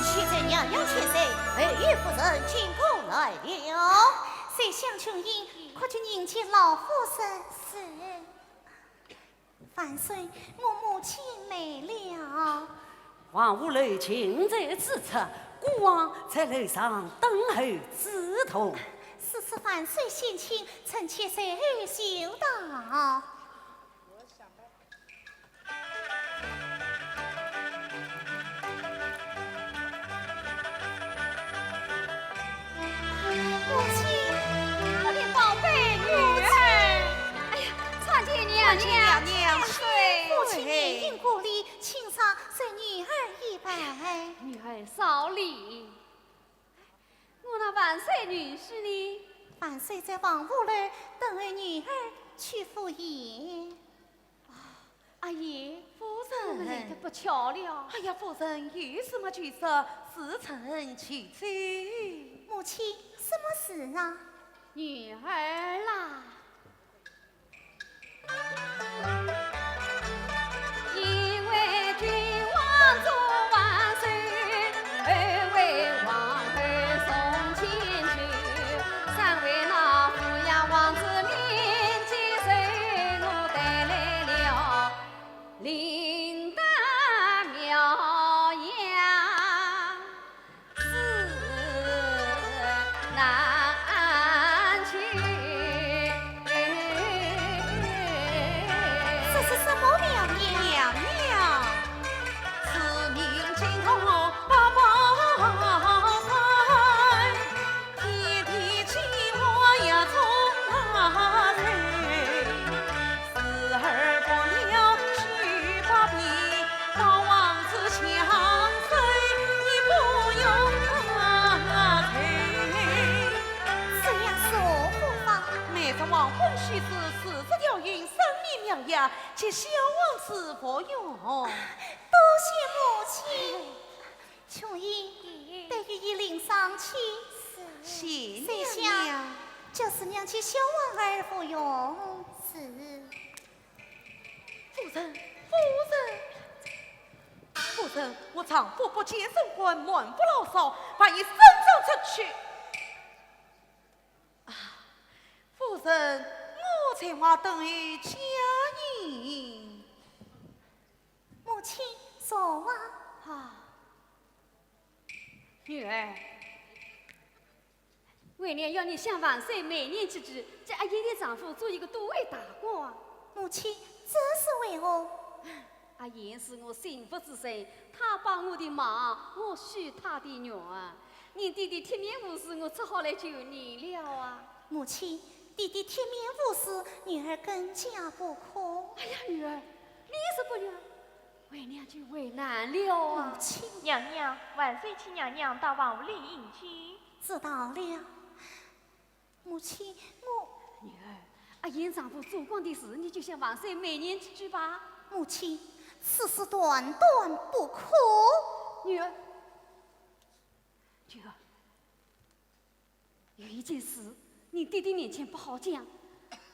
启奏娘娘千岁，后妃夫人进宫来了。谁想琼英，快去迎接老夫人。是。万岁，我母亲来了。 黄鹤楼近在咫尺，孤王在楼上等候梓童。是，是，万岁先请，臣妾随后就到。 母亲。我的宝贝女儿。哎呀，参见娘娘千岁。母亲年幼无礼，请上受女儿一拜。女儿少礼。我那万岁女婿呢？万岁在黄鹤楼等候女儿去赴宴。 阿姨，夫人，我们来得不巧了。哎呀，夫人，有什么急事？是臣去奏。母亲，什么事啊？女儿啦。 这是什么妙言？妙言。 这样是何福法？每日黄昏须知四时调音，声音妙雅，给小王子服用。多谢母亲。琼英，待御医领上去。是。谁想，叫四娘给小王儿服用。是。 夫人，夫人，夫人，我丈夫不见人官，满腹牢骚，万一身中出去。啊，夫人，我在外等候佳人。母亲，坐啊。啊，女儿。 为娘要你向万岁美言几句，给阿言的丈夫做一个都尉大官。母亲，这是为何？阿言是我心腹之人，他帮我的忙，我许他的愿。你爹爹铁面无私，我只好来求你了啊。母亲，爹爹铁面无私，女儿更加不可。哎呀，女儿，你是不愿，为娘就为难了啊。母亲。娘娘，万岁请娘娘到房屋里饮酒。 知道了。母亲，我……女儿，阿言丈夫做官的事，你就向万岁美言几句吧。母亲，此事断断不可。女儿，女儿，有一件事，你爹爹面前不好讲，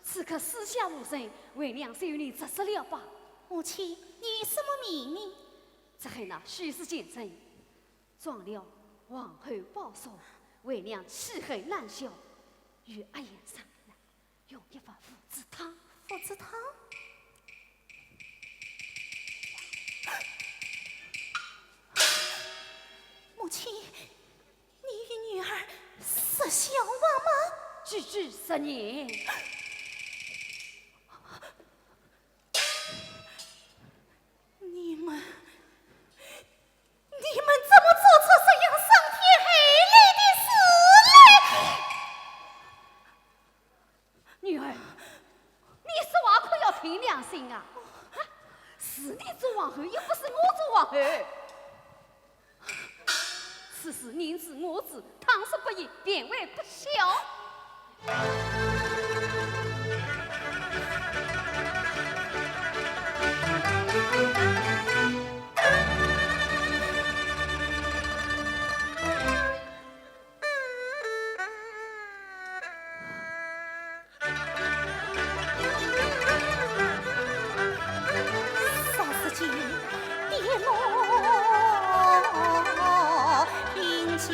此刻四下无人，为娘就与你直说了吧。母亲，你有什么秘密？只恨那许氏奸臣 撞了皇后宝座，为娘气恨难消，与阿言商量，用一碗附子汤。附子汤？母亲，你与女儿说笑话吗？句句实言。凭良心啊，是你做皇后，又不是我做皇后。此事宁知我知，倘若不言，便为不孝。 霎时间跌落冰窖。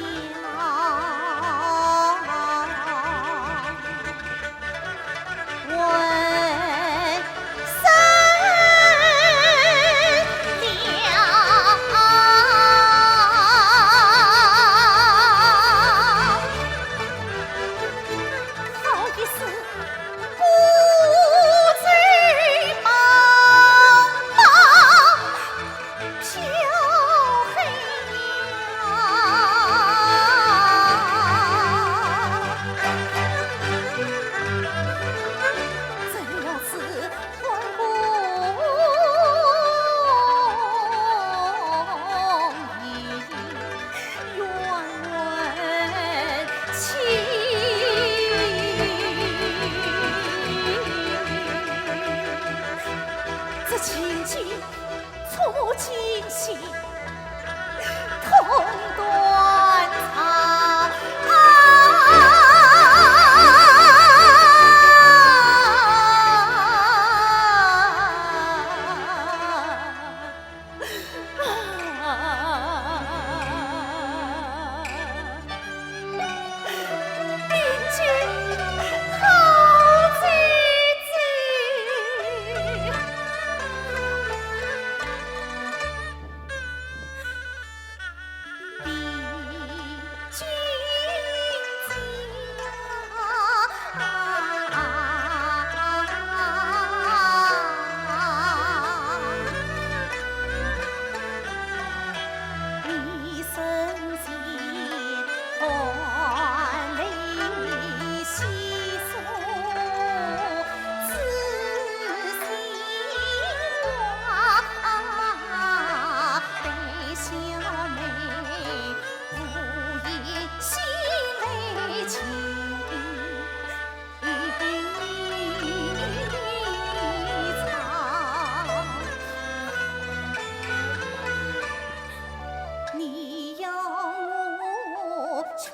你要我劝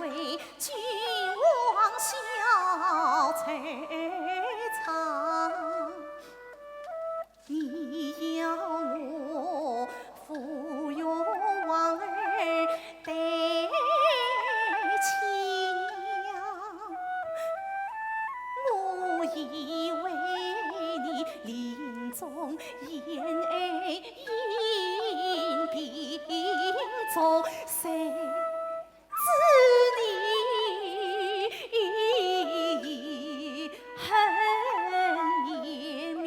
慰君王小惆怅，你要我 抚育王儿丹青呀，我已为你临终言爱，因病终身。 知你恨绵绵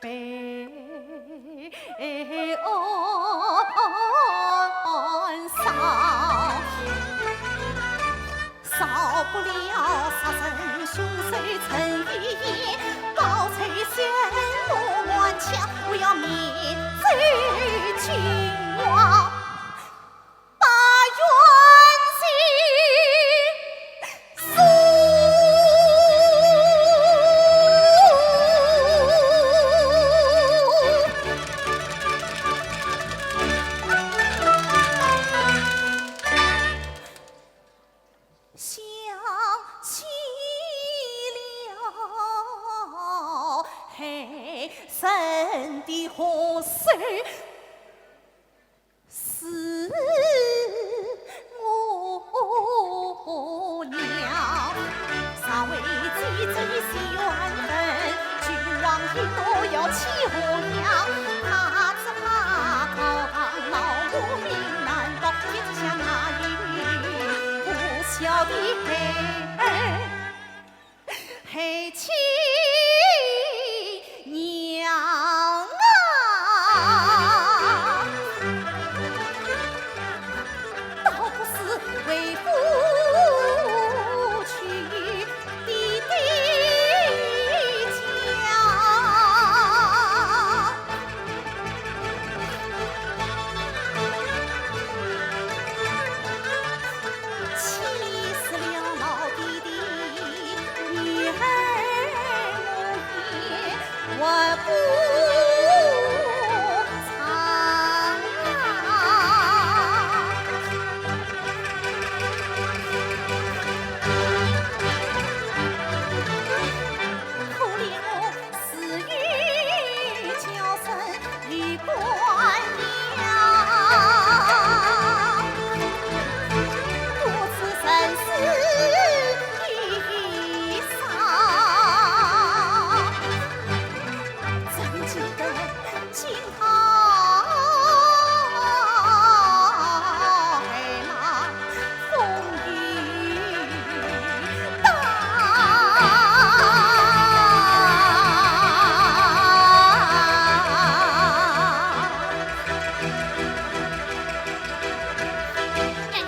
悲哀伤，饶不了杀人凶手陈于晏，报仇雪恨我满腔，我要灭罪君王。 把冤情诉。想起了害人的祸首， 是我娘。若为姐姐雪冤仇，君王一怒要起火呀。怕只怕高堂老母命难保，天底下哪有不孝的孩儿？ 害亲娘啊，倒不是为夫去的对娘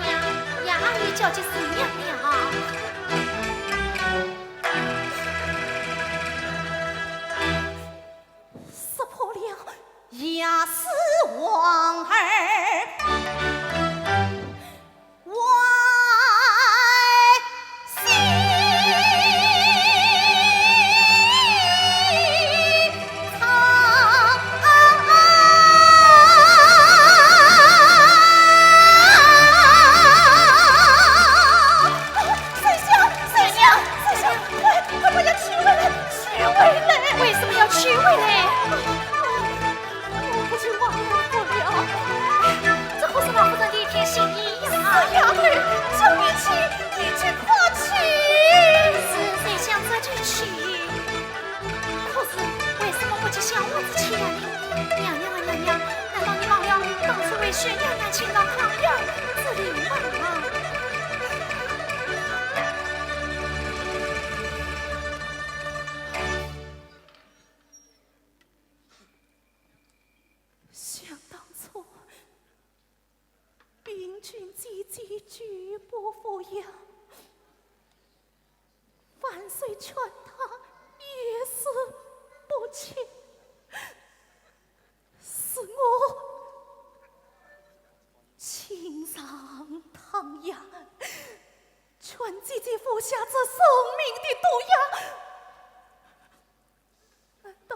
娘，爷爷叫起是娘娘。识破了，也是王儿。 快，快把他取回来，取回来！为什么要取回来？ 我不去王爷府了。这可是老夫人的一片心意呀。死丫头，叫你去，你去快去。是，谁想着急去？可是为什么不去向我子去呀？娘娘啊，娘娘，难道你忘了当初为宣娘娘请到康熙儿之礼吗？ 想当初，禀君姐姐拒不赴宴，万岁劝她也是不去，是我情上当阳，劝姐姐服下这送命的毒药。 难道，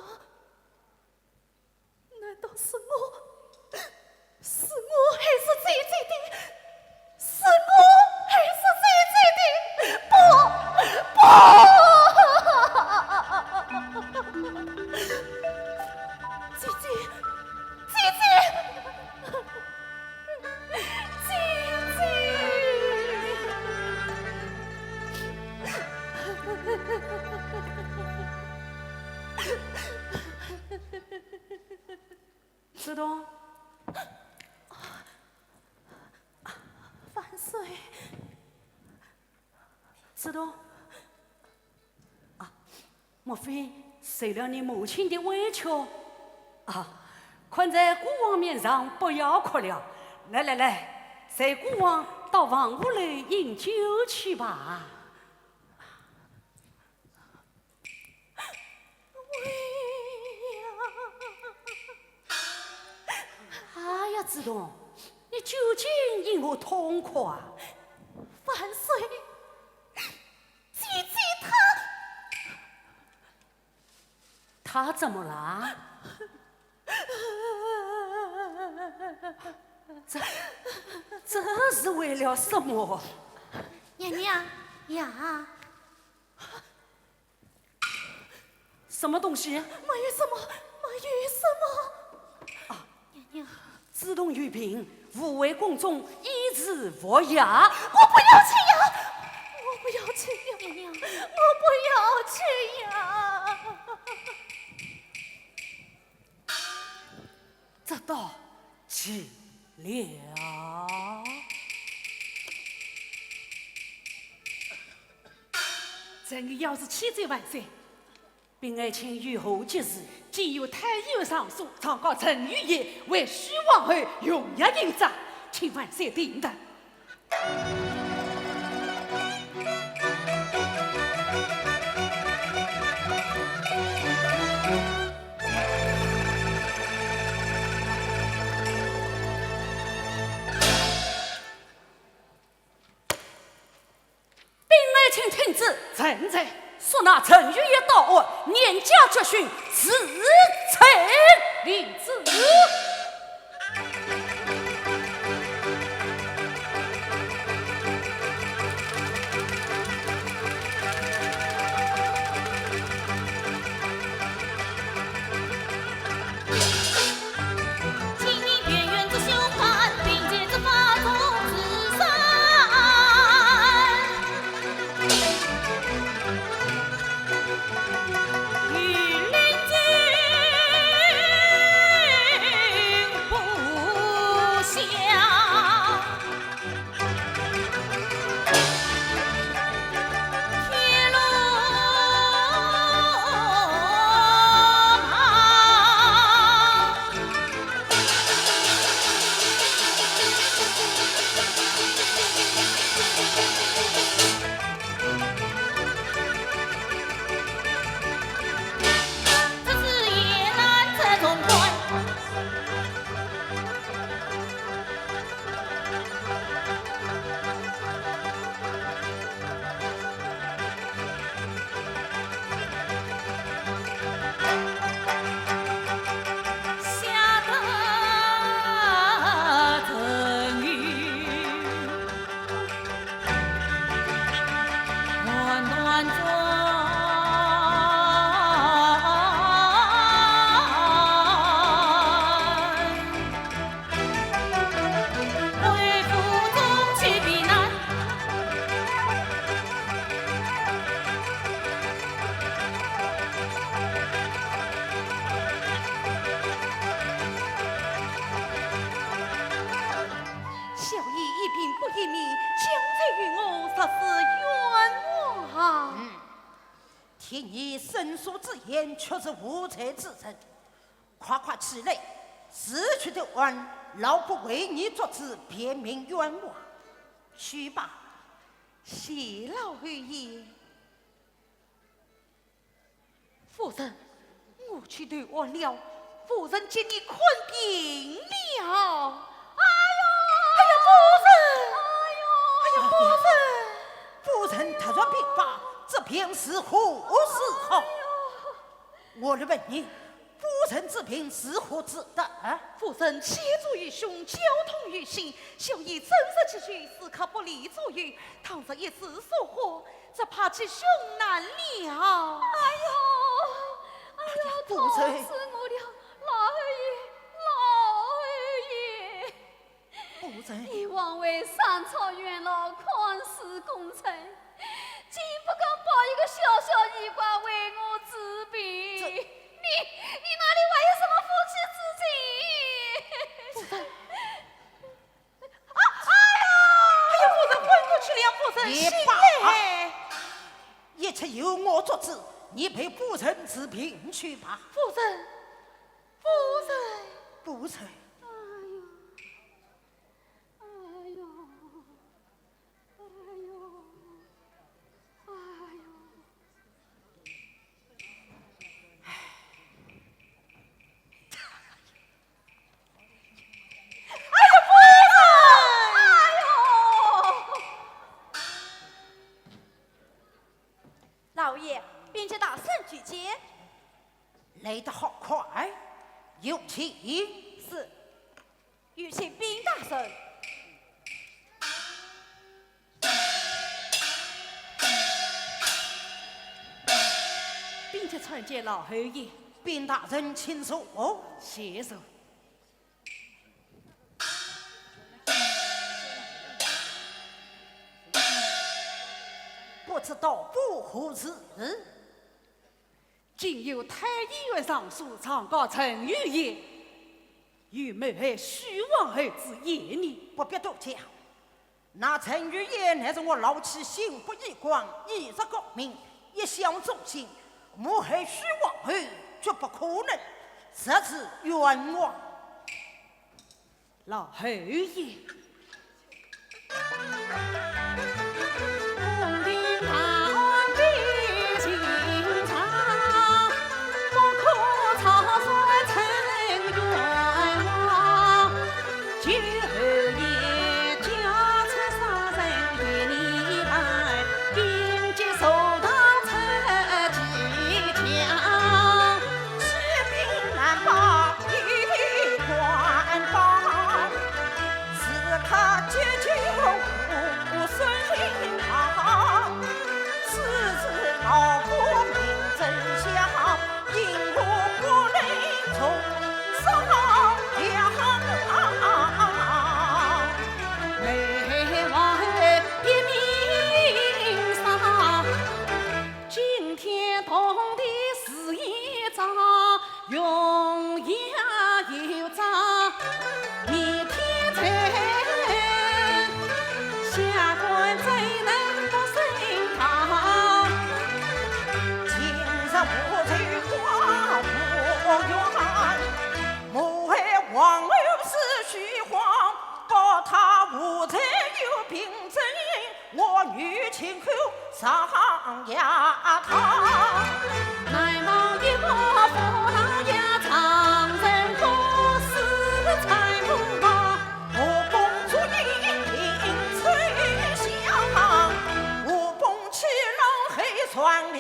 难道是我，是我害死姐姐的？是我害死姐姐的？不，不！姐姐，姐姐！ 姐姐。子东。万岁。子东。 啊，莫非受了你母亲的委屈？啊，看在孤王面上，不要哭了。来来来，随孤王到房屋里饮酒去吧。哎呀，子东，你究竟因何痛哭啊？万岁， 姐姐她，她怎么了？这，这是为了什么？娘娘呀！ 什么东西？没有什么，没有什么。啊，娘娘。子东有病，护卫宫中，医治无恙。我不要去呀，我不要去呀，娘娘，我不要去呀。这倒奇了。 陈馀要是启奏万岁，禀爱卿有何急事？今有太医院上书，状告陈御医为许皇后用药有诈，请万岁定夺。 禀爱卿听旨。臣在。速拿陈御医到案，验下决心，自请领旨。小爷一病不一命，将在于我，实是冤枉。嗯，替你申诉之言，却是无罪之人。快快起来，自去投案，老夫为你作主，辩明冤枉。去吧。谢老侯爷。 夫人，我去投案了，夫人替你看病了。哎呦，哎呀，夫人，哎呦，哎呀，夫人，夫人突然病发，这便如何是好？我来问你，夫人之病如何治得？夫人气足于胸，焦痛于心，小爷诊治几句，似可不利左右。倘若一时疏忽， 只怕吉凶难料。哎呦，哎呦，哎呀，不是。痛死我了，老侯爷，老侯爷。不是。你枉为三朝元老，匡世功臣，竟不敢抱一个小小医馆为我治病。这你，你哪里还有什么夫妻之情？不是。 啊，哎呀！哎呀，夫人昏过去了，夫人醒来。一切由我做主，你陪夫人治病去吧。夫人，夫人。夫人。哎呦，哎呦，哎呦，哎呦。 哎呀，夫人！哎呦！老爷，禀请大人举见。来得好快，有请。是。 有请禀大人。禀及参见老侯爷。禀大人请坐。谢坐。不知道府何事？ 今有太医院上书，状告陈御医有谋害许皇后之嫌疑。不必多讲，那陈御医乃是我老妻心腹医官，医术高明，一向忠心，谋害许皇后绝不可能，实是冤枉。 老侯爷。红的是一张，荣耀又张，明天在下官怎能不升堂？今日我在花果园，莫为王后思绪慌，不他无罪有凭证， 我女亲口上呀堂。难道一个不能呀，常人不是才不吧？我公主你听谁想，我公起来黑善良。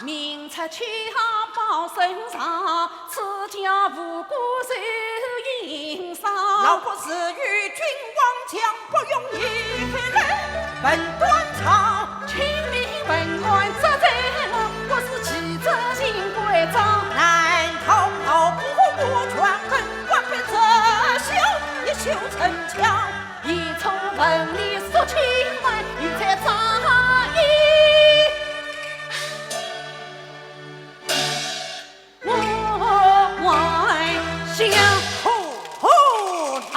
明察秋毫报身上，此家无辜受刑伤。老夫自与君王讲，不用你来问断肠。清明文官责罪我，我是其责行规章。难道老夫不全本官本责修一修城墙？ 一从文里说清来，有才仗义，我还想吼吼他。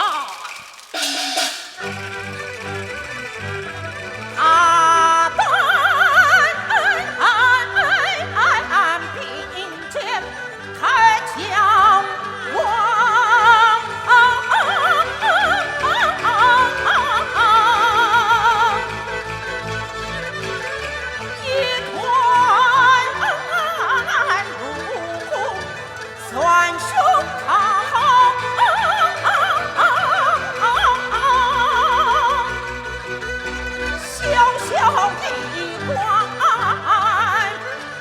啊，并肩 开将王。一段路，双胸靠，小小的官，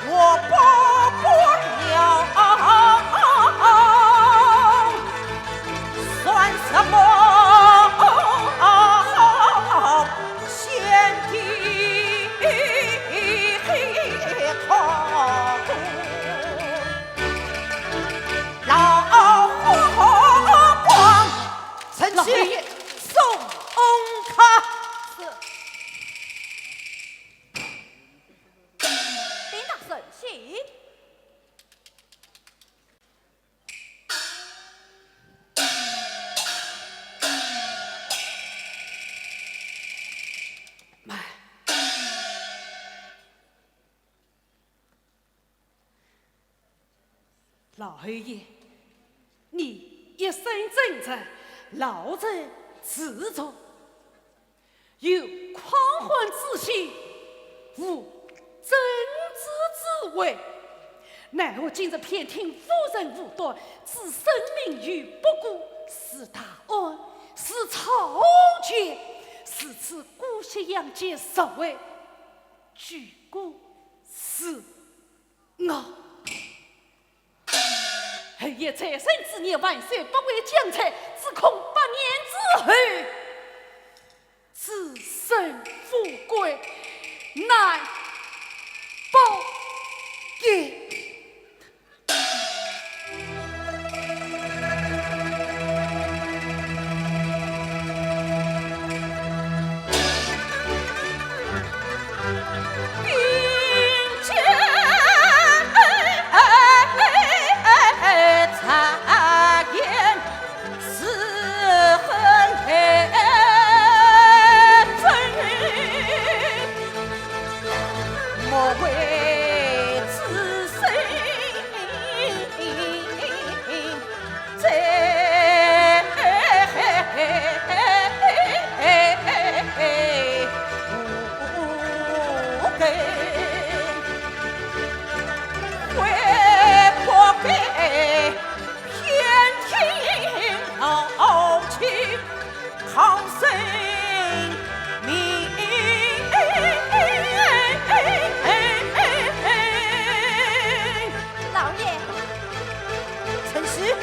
我报不了，算什么先帝痛？老光，臣老爷。送客。是。 禀大人，请。慢。 老侯爷，你一生征战，老臣自重，有匡汉之心，无争执之为。奈何今日偏听夫人无端，置生命于不顾，是大恩，是草菅，是置姑息养奸实为举国之 我。侯爷在生之年万岁不为将才，只恐百年之后，子孙富贵难保也。 老爷。 陈氏，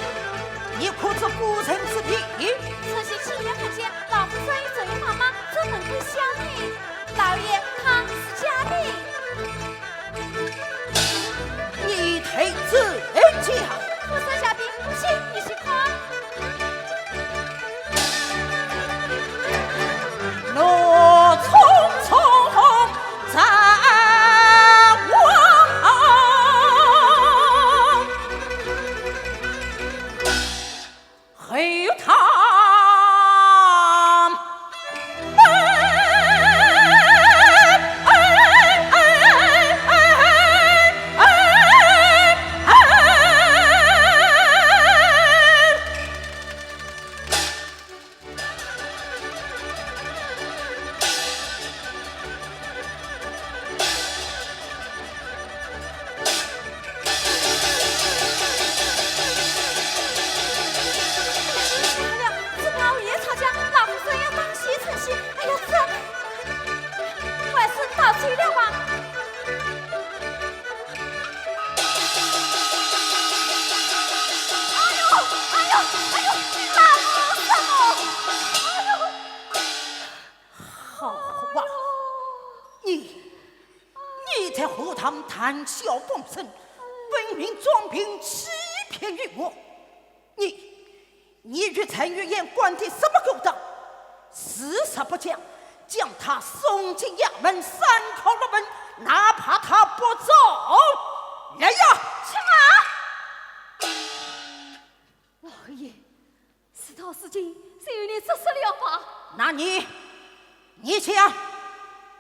你可知故人之病？陈氏亲眼看见老夫人与周爷妈妈正门口相迎。老爷，他是假病。你待怎讲？夫人假病，不信你去看。 我匆匆赶往，谈笑风生，分明装病欺骗于我。你，你与陈月燕干的什么勾当？事实不讲，将她送进衙门，三拷六问，哪怕她不招。来呀！是啊。老爷，事到如今，只有你说说了吧。那你，你讲。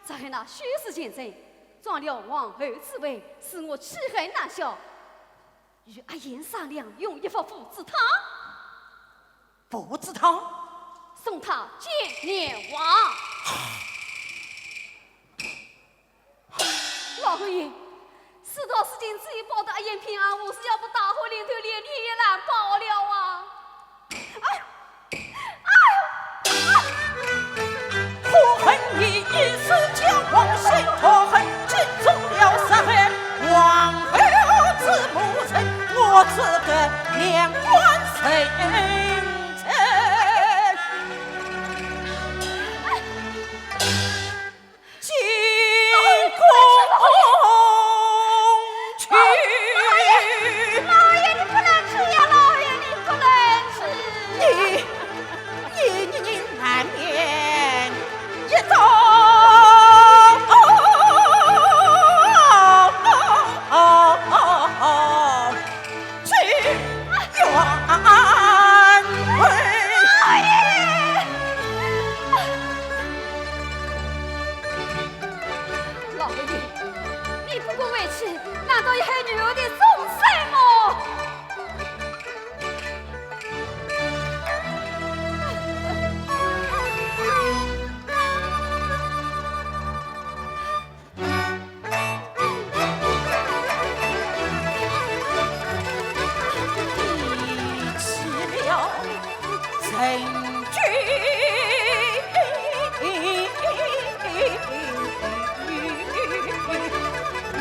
只恨那许氏前身，装了皇后之位，使我气恨难消。与阿燕商量，用一副附子汤。附子汤？送她见阎王。 老爷，事到如今，只有保得阿燕平安无事，要不大祸临头，连你也难保了啊！哎，哎，哎！可恨你一世交往心可恨，竟中了杀害皇后之母人，我只得连官成臣。哎！ 进宫去。老爷，老爷，你不能去呀，老爷，你不能去。你，你，你，你难免一刀之冤。 老爷，你不顾为妻，难道也害女儿的终身么？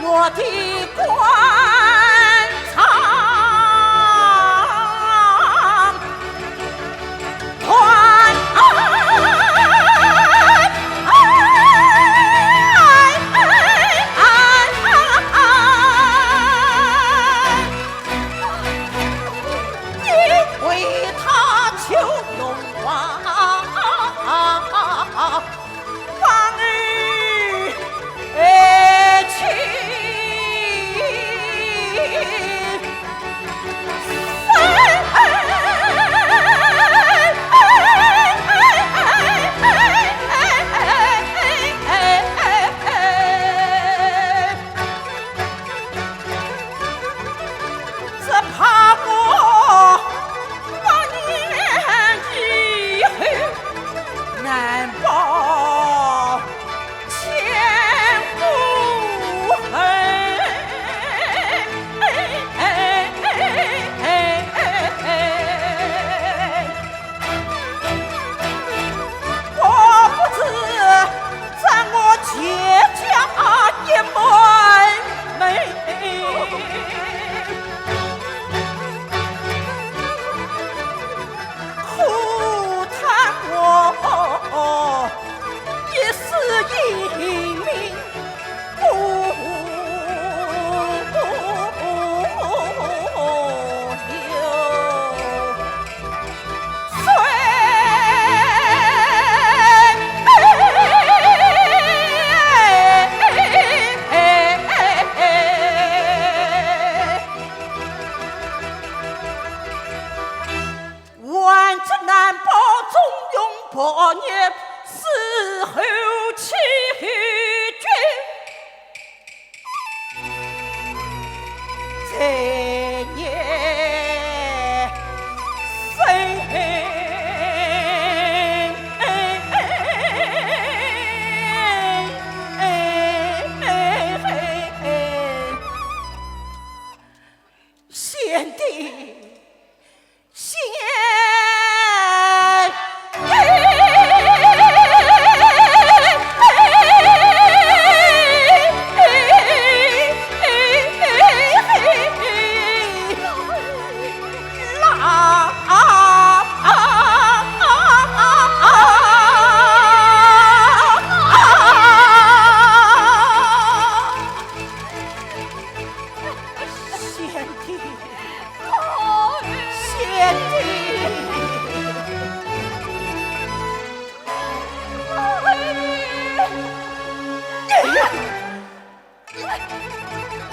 我的官场。只怕我百年以后难报千古恨。 我不知斩我全家一门楣，可叹我一世英名 不留。万劫难报，忠勇报孽，死后七绝，罪孽深。贤弟， 贤弟。贤弟。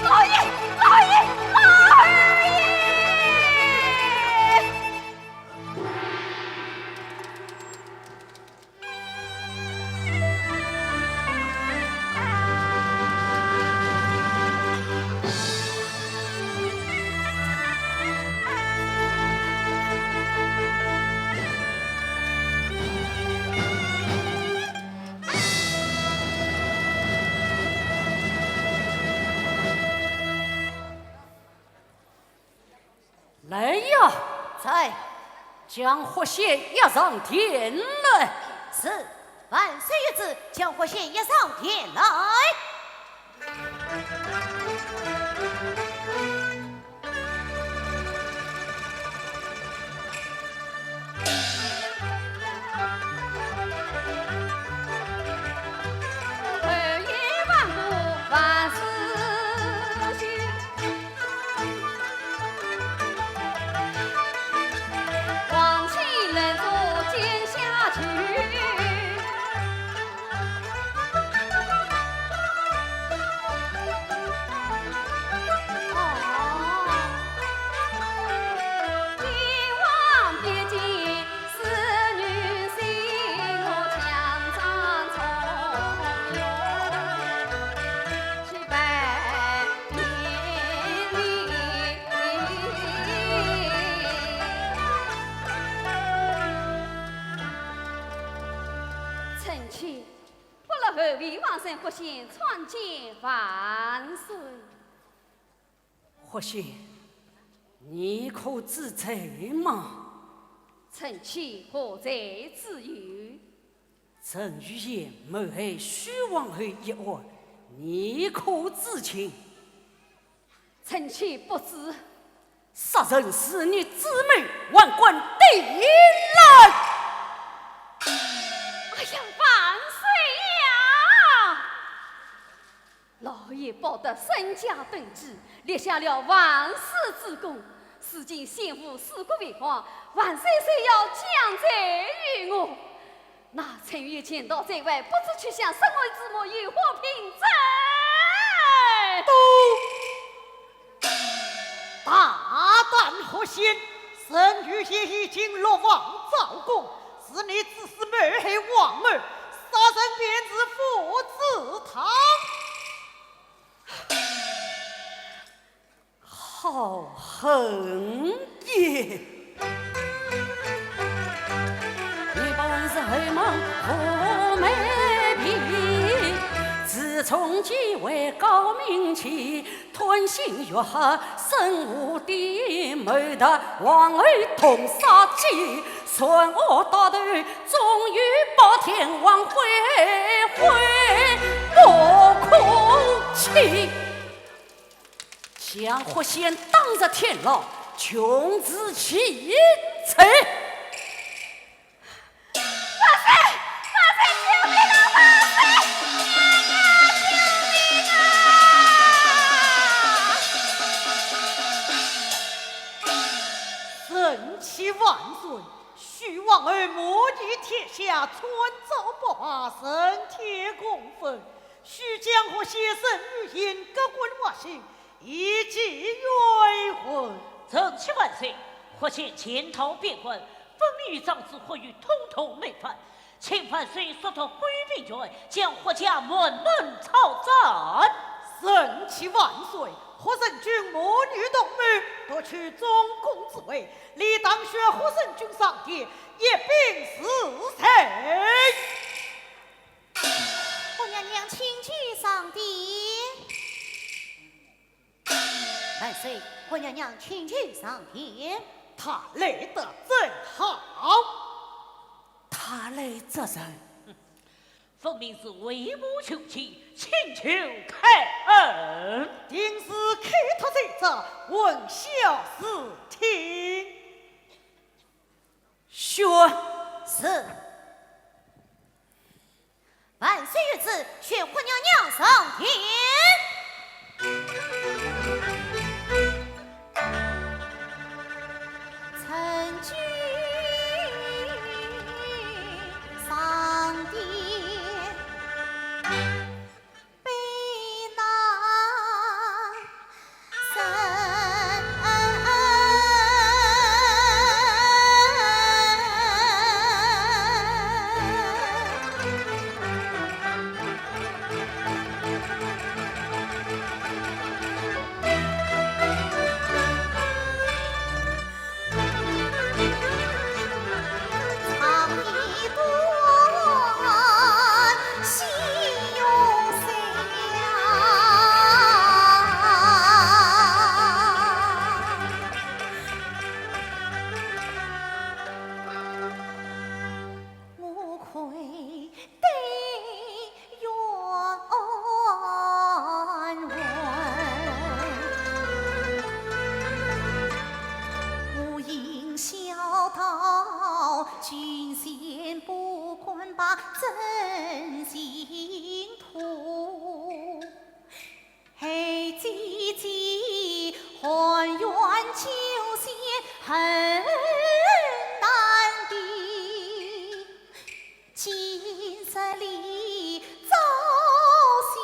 老爷，老爷，老爷！ 来呀！在。将霍显押上殿来。是，万岁有旨，将霍显押上殿来。 臣妾，不劳后妃王孙，霍显参见万岁。 霍显，你可知罪吗？臣妾何罪之有？朕预言谋害许皇后一案，你可知情？臣妾不知。杀人是你之谋，还敢抵赖？哎呀，万岁呀！ 老爷保得身家登基，立下了万世之功，如今先父死国为王，万岁就要降罪于我。那陈馀潜逃在外，不知去向，身外之物有何凭证？都 大胆霍显！陈馀潜已经落网招供，是你指使谋害皇后，杀人便是父子堂。好狠也！ 你本是后门无媒婢，自从继位高名气，吞星月下生无地，谋得皇后痛杀机，传我大头，终于保天王恢恢不可欺。 将霍显打入天牢，穷治其罪。万岁！万岁！救命啊！万岁！救命啊！臣妾万岁！许皇后母仪天下，穿着白袍，承天供奉， 须将霍显生与病，各管活刑，以解冤魂。臣妾万岁！霍显潜逃边关，分明与长子霍宇通同谋反，请万岁速夺霍宇兵权，将霍家满门抄斩。臣妾万岁！霍成君母女同谋，夺取中宫之位，理当选霍成君上殿，一并治罪。 霍娘娘请就上殿。万岁，霍娘娘请就上殿。她来得正好。她来作甚？分明是为母求情，请求开恩。定是开脱罪哉，问小事听。宣。是。 万岁有旨，宣霍娘娘上殿。真情图。哎，姐姐，寒冤救险很难的，今日里朝夕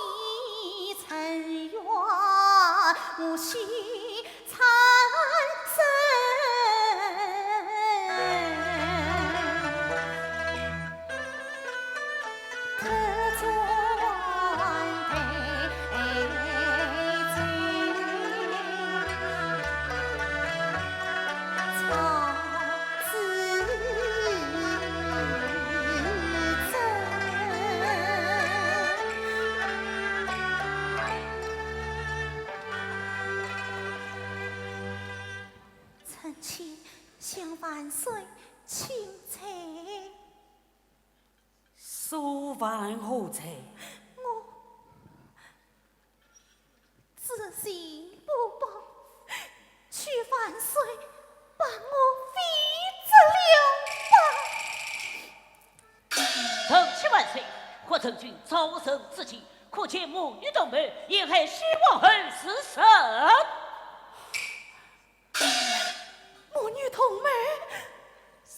沉冤，无需 臣妾向万岁请罪。所犯何罪？我知情不报，求万岁把我废了吧。臣启万岁，霍成君招臣之计，可见母女同谋，陷害许皇后是甚？ 母女同谋？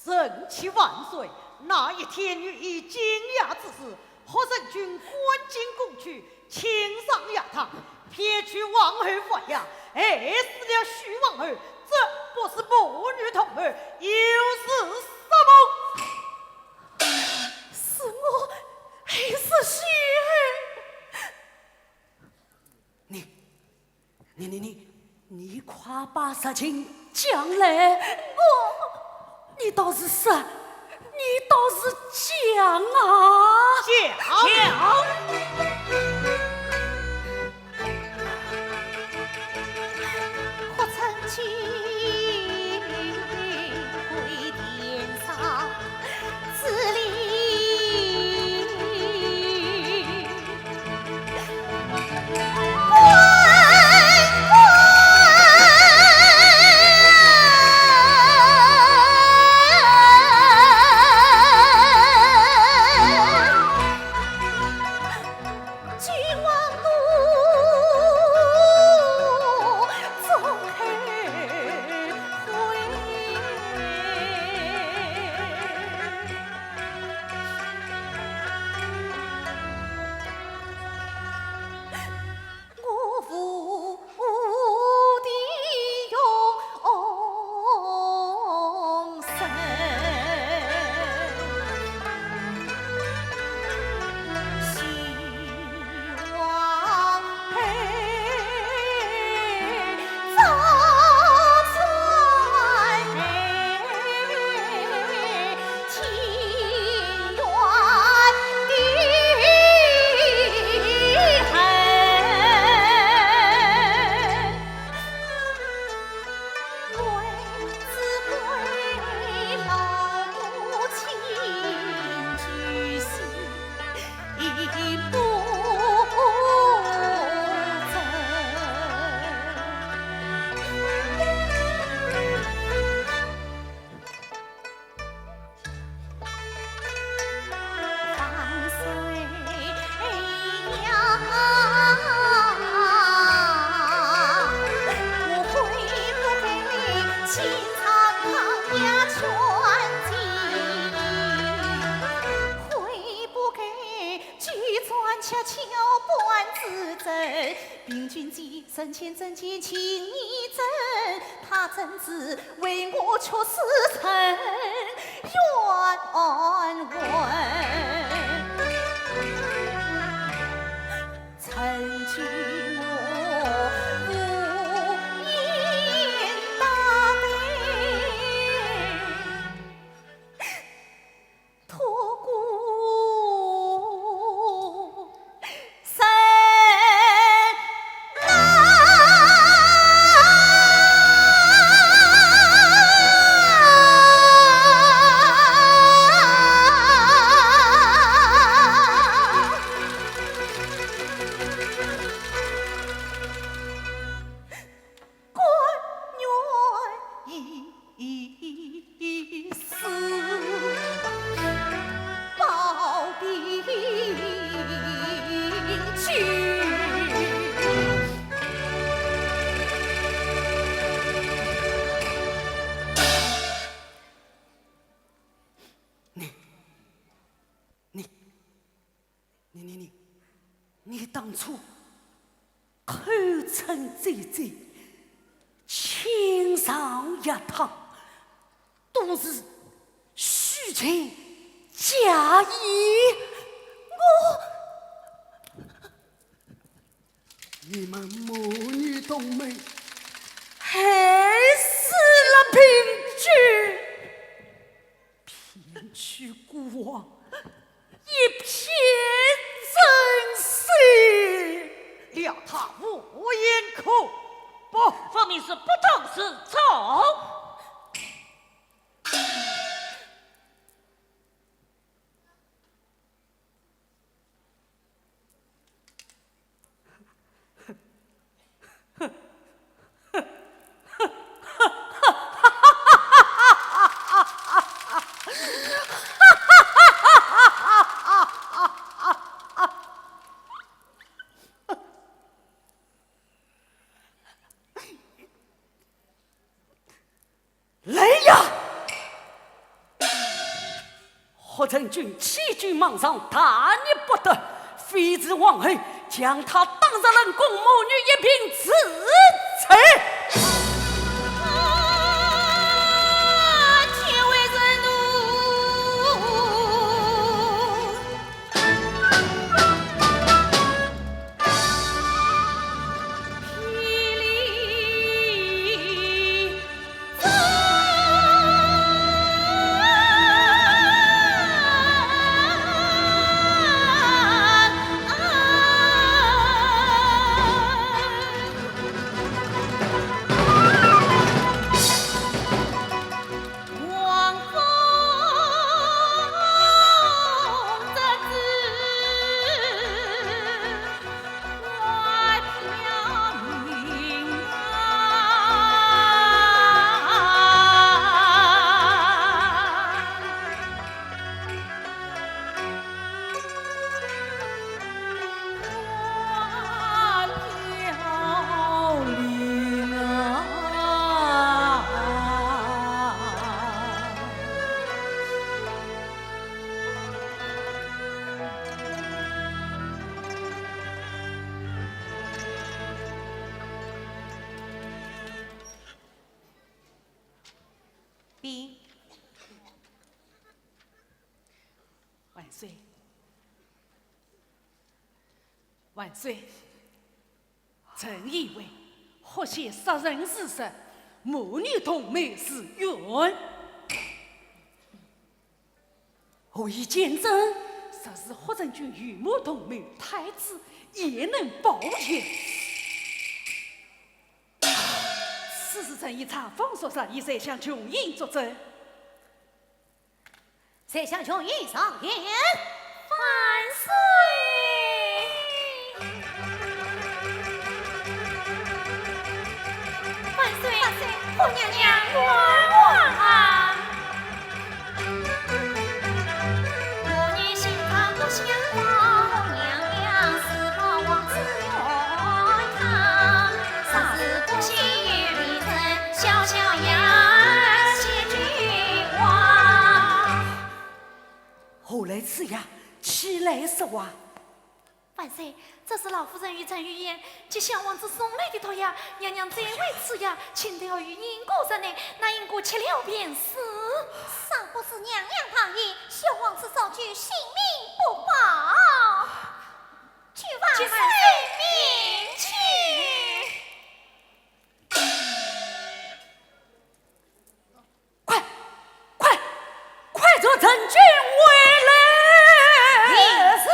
臣启万岁，那一天女医惊讶之时，霍成君赶进宫去，请上药汤，骗取皇后服药，害死了许皇后，这不是母女同谋，又是什么？是我害死许后。你， 你你你，你快把实情讲来！我……你倒是说，你倒是讲啊！讲！讲！当初口称姐姐，亲上药汤，都是虚情假意。我……你们母女同门，害死了平君， 骗取孤王一片真心。料他无言可辩。分明是不通是招。来呀！霍成君欺君罔上，大逆不道，非是皇后，将他打入冷宫，母女一并自裁。万岁，万岁！ 臣以为，霍县杀人事实，母女同谋是冤。何以见证？若是霍成君与母同谋，太子焉能保全？此事臣已查封属实，现在向琼英作证。 丞相，琼英上殿。万岁！万岁！万岁！霍娘娘冤枉啊！ 何来此药？岂来说话？万岁，这是老夫人与臣预言，给小王子送来的毒药。娘娘再会赐药，请特意用银果入内，拿银果吃了便是。倘不是娘娘旁边，小王子早就性命不保。 去万岁面前。快，快，快传陈俊回来！领旨。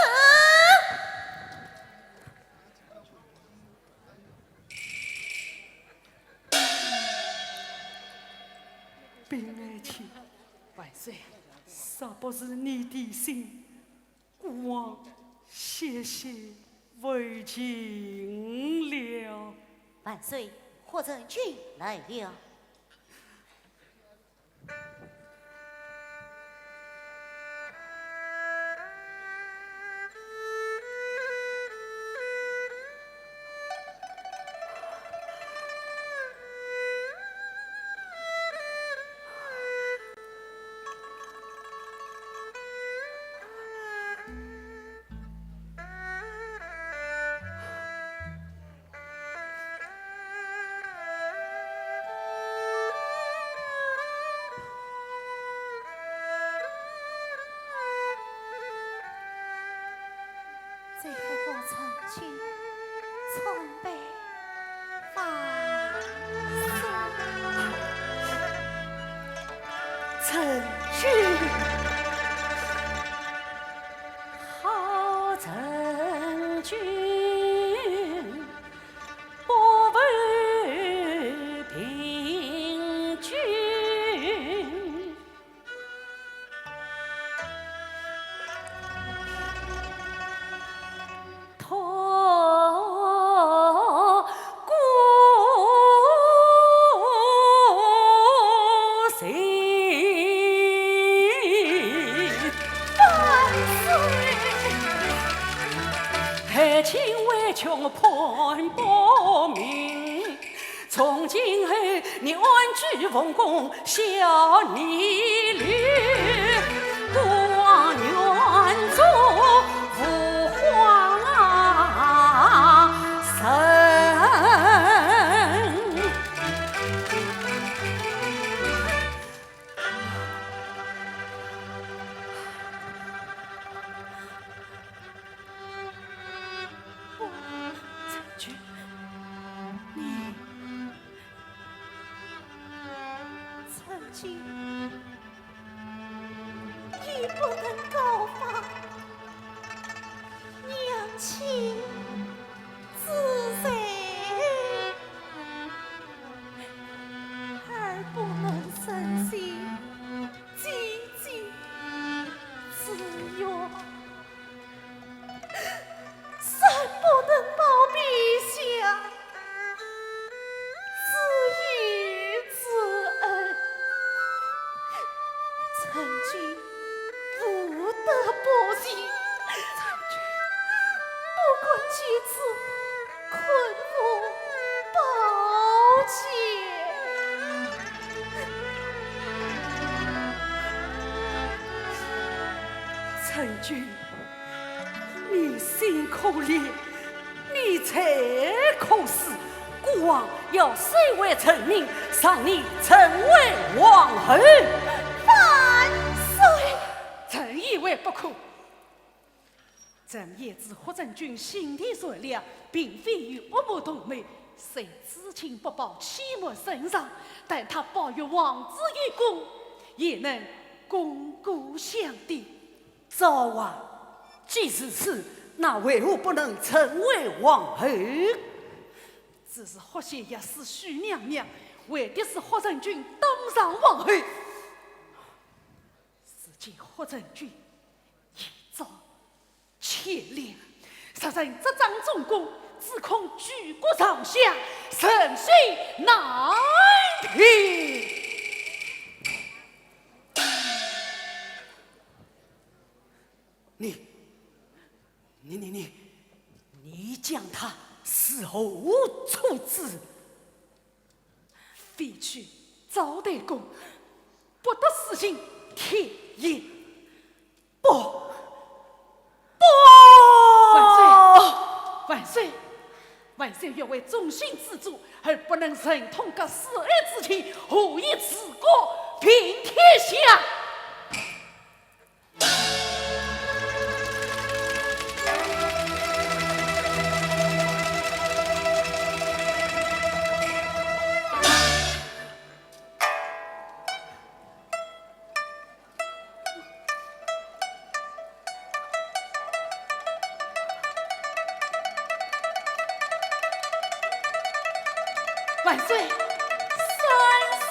禀爱卿，万岁，若不是你的心，孤王险些为情了。万岁，霍成君来了。陈君，好陈君，不负凭君。 托孤行。万岁！爱卿为穷困不明， 从今后你安居凤宫，效你律，孤王愿做父皇啊，臣。 不，陈君，你，陈君，你不能告发，娘亲之罪，儿不能生息，姐姐之冤。 臣不能报陛下知遇之恩，陈君无德不行。不敢借此困父报歉。陈君， 你心可怜，你才可死。孤王要收回成命，让你成为皇后。万岁！臣意见不可。朕也知霍成君心地善良，并非与恶魔同谋，虽知情不报，欺瞒圣上，但他保育皇子有功，也能功过相抵。 昭王，既如此，那为何不能成为皇后？只是霍显压死许娘娘，为的是霍成君当上皇后。如今霍成君一招牵连，若然执掌中宫，只恐举国上下，人心难平。 你，你，你，你，你将他如何处置？废去昭太后，不得私行天下。不，不！万岁，万岁，万岁要为忠心之主，而不能忍痛割舍爱之情，何以治国平天下？ 万岁！三思！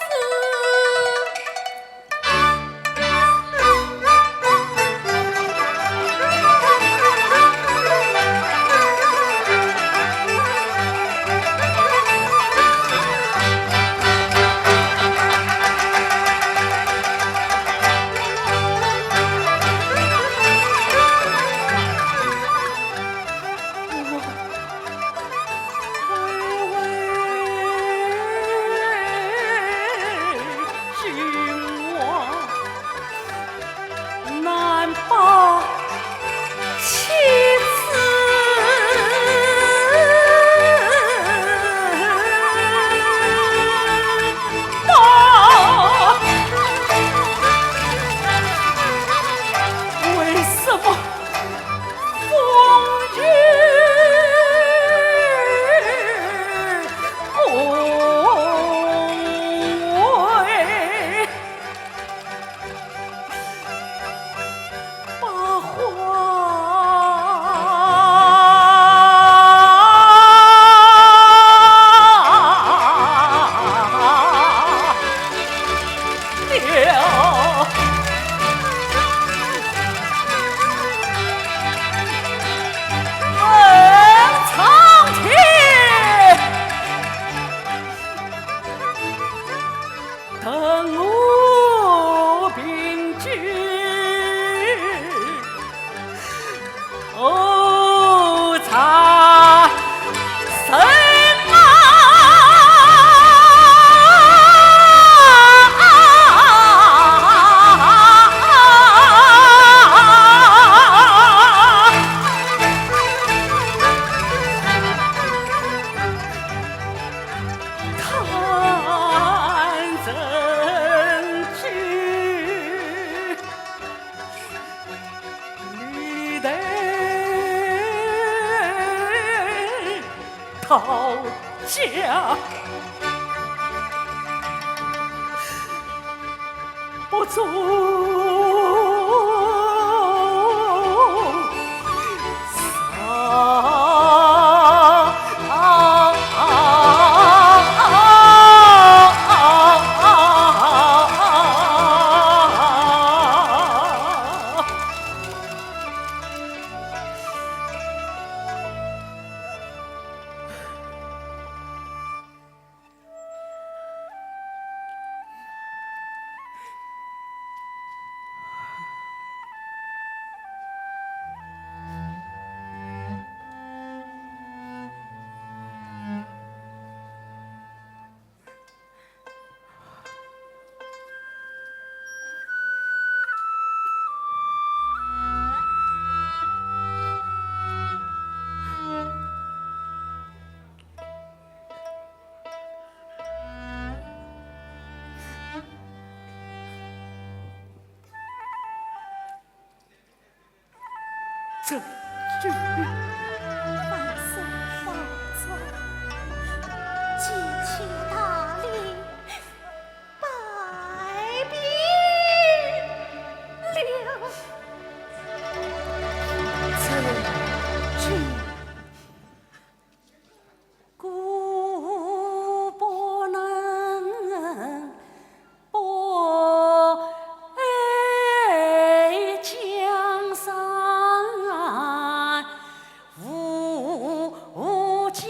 高家不忠。这，这，放松，放松，举起大礼，拜别了。这，这。 故不能不爱江山无家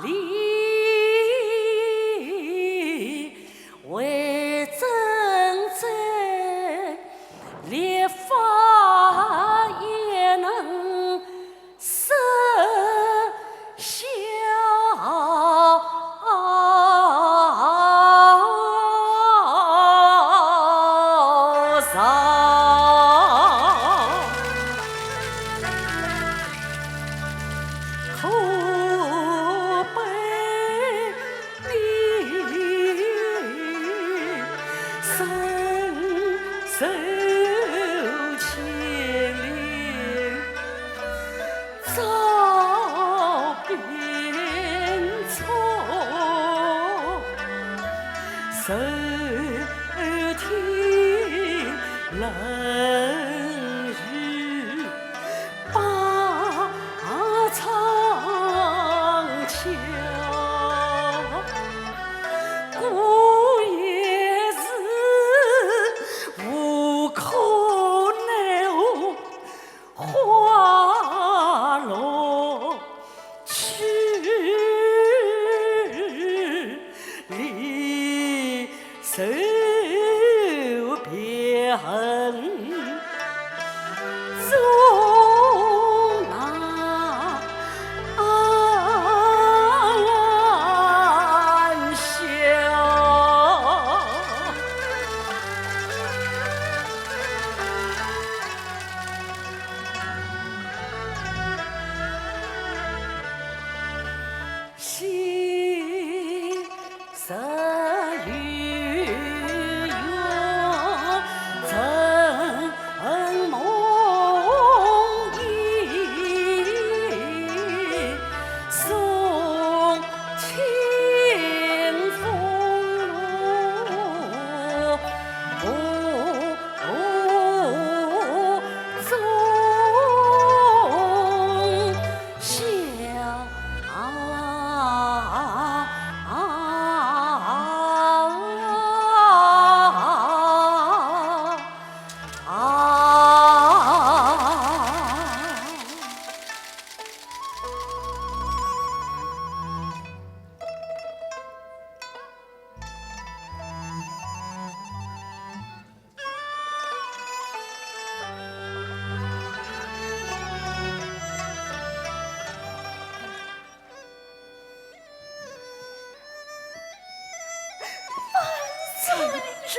礼，为政在立法也能 是小上。可悲 你身受牵连，遭兵错，受听冷语。 把长桥，故也是无可奈何花落去。 离愁别恨总难消。昔日有缘，曾梦莺送清风路。 中小。